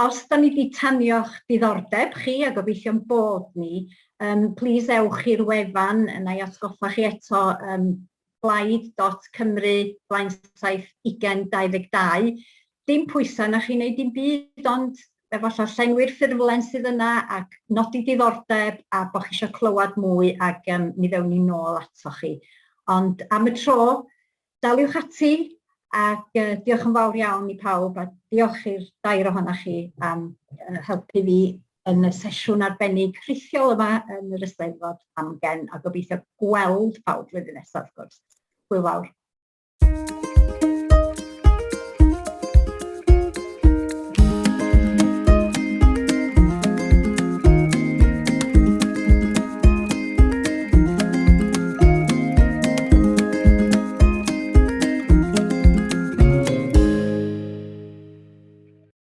Speaker 1: Os da ni wedi tanio'ch diddordeb chi, a gobeithio'n bod ni, plîs ewch i'r wefan, yna i atgoffa chi eto, blaid.cymru blaen 7 20 22. Dim pwysau na chi wneud dim byd, ond efallai llenwi'r ffurflen sydd yna ac nodi diddordeb a bod chi eisiau clywed mwy ac mi ddewn ni nôl atoch chi. Ond am y tro, daliwch ati ac diolch yn fawr iawn i pawb a diolch i'r dair ohonoch chi am helpu fi yn y sesiwn arbennig rhithiol yma yn yr Eisteddfod Amgen a gobeithio gweld pawb flwyddyn nesaf wrth gwrs. Hwyl fawr.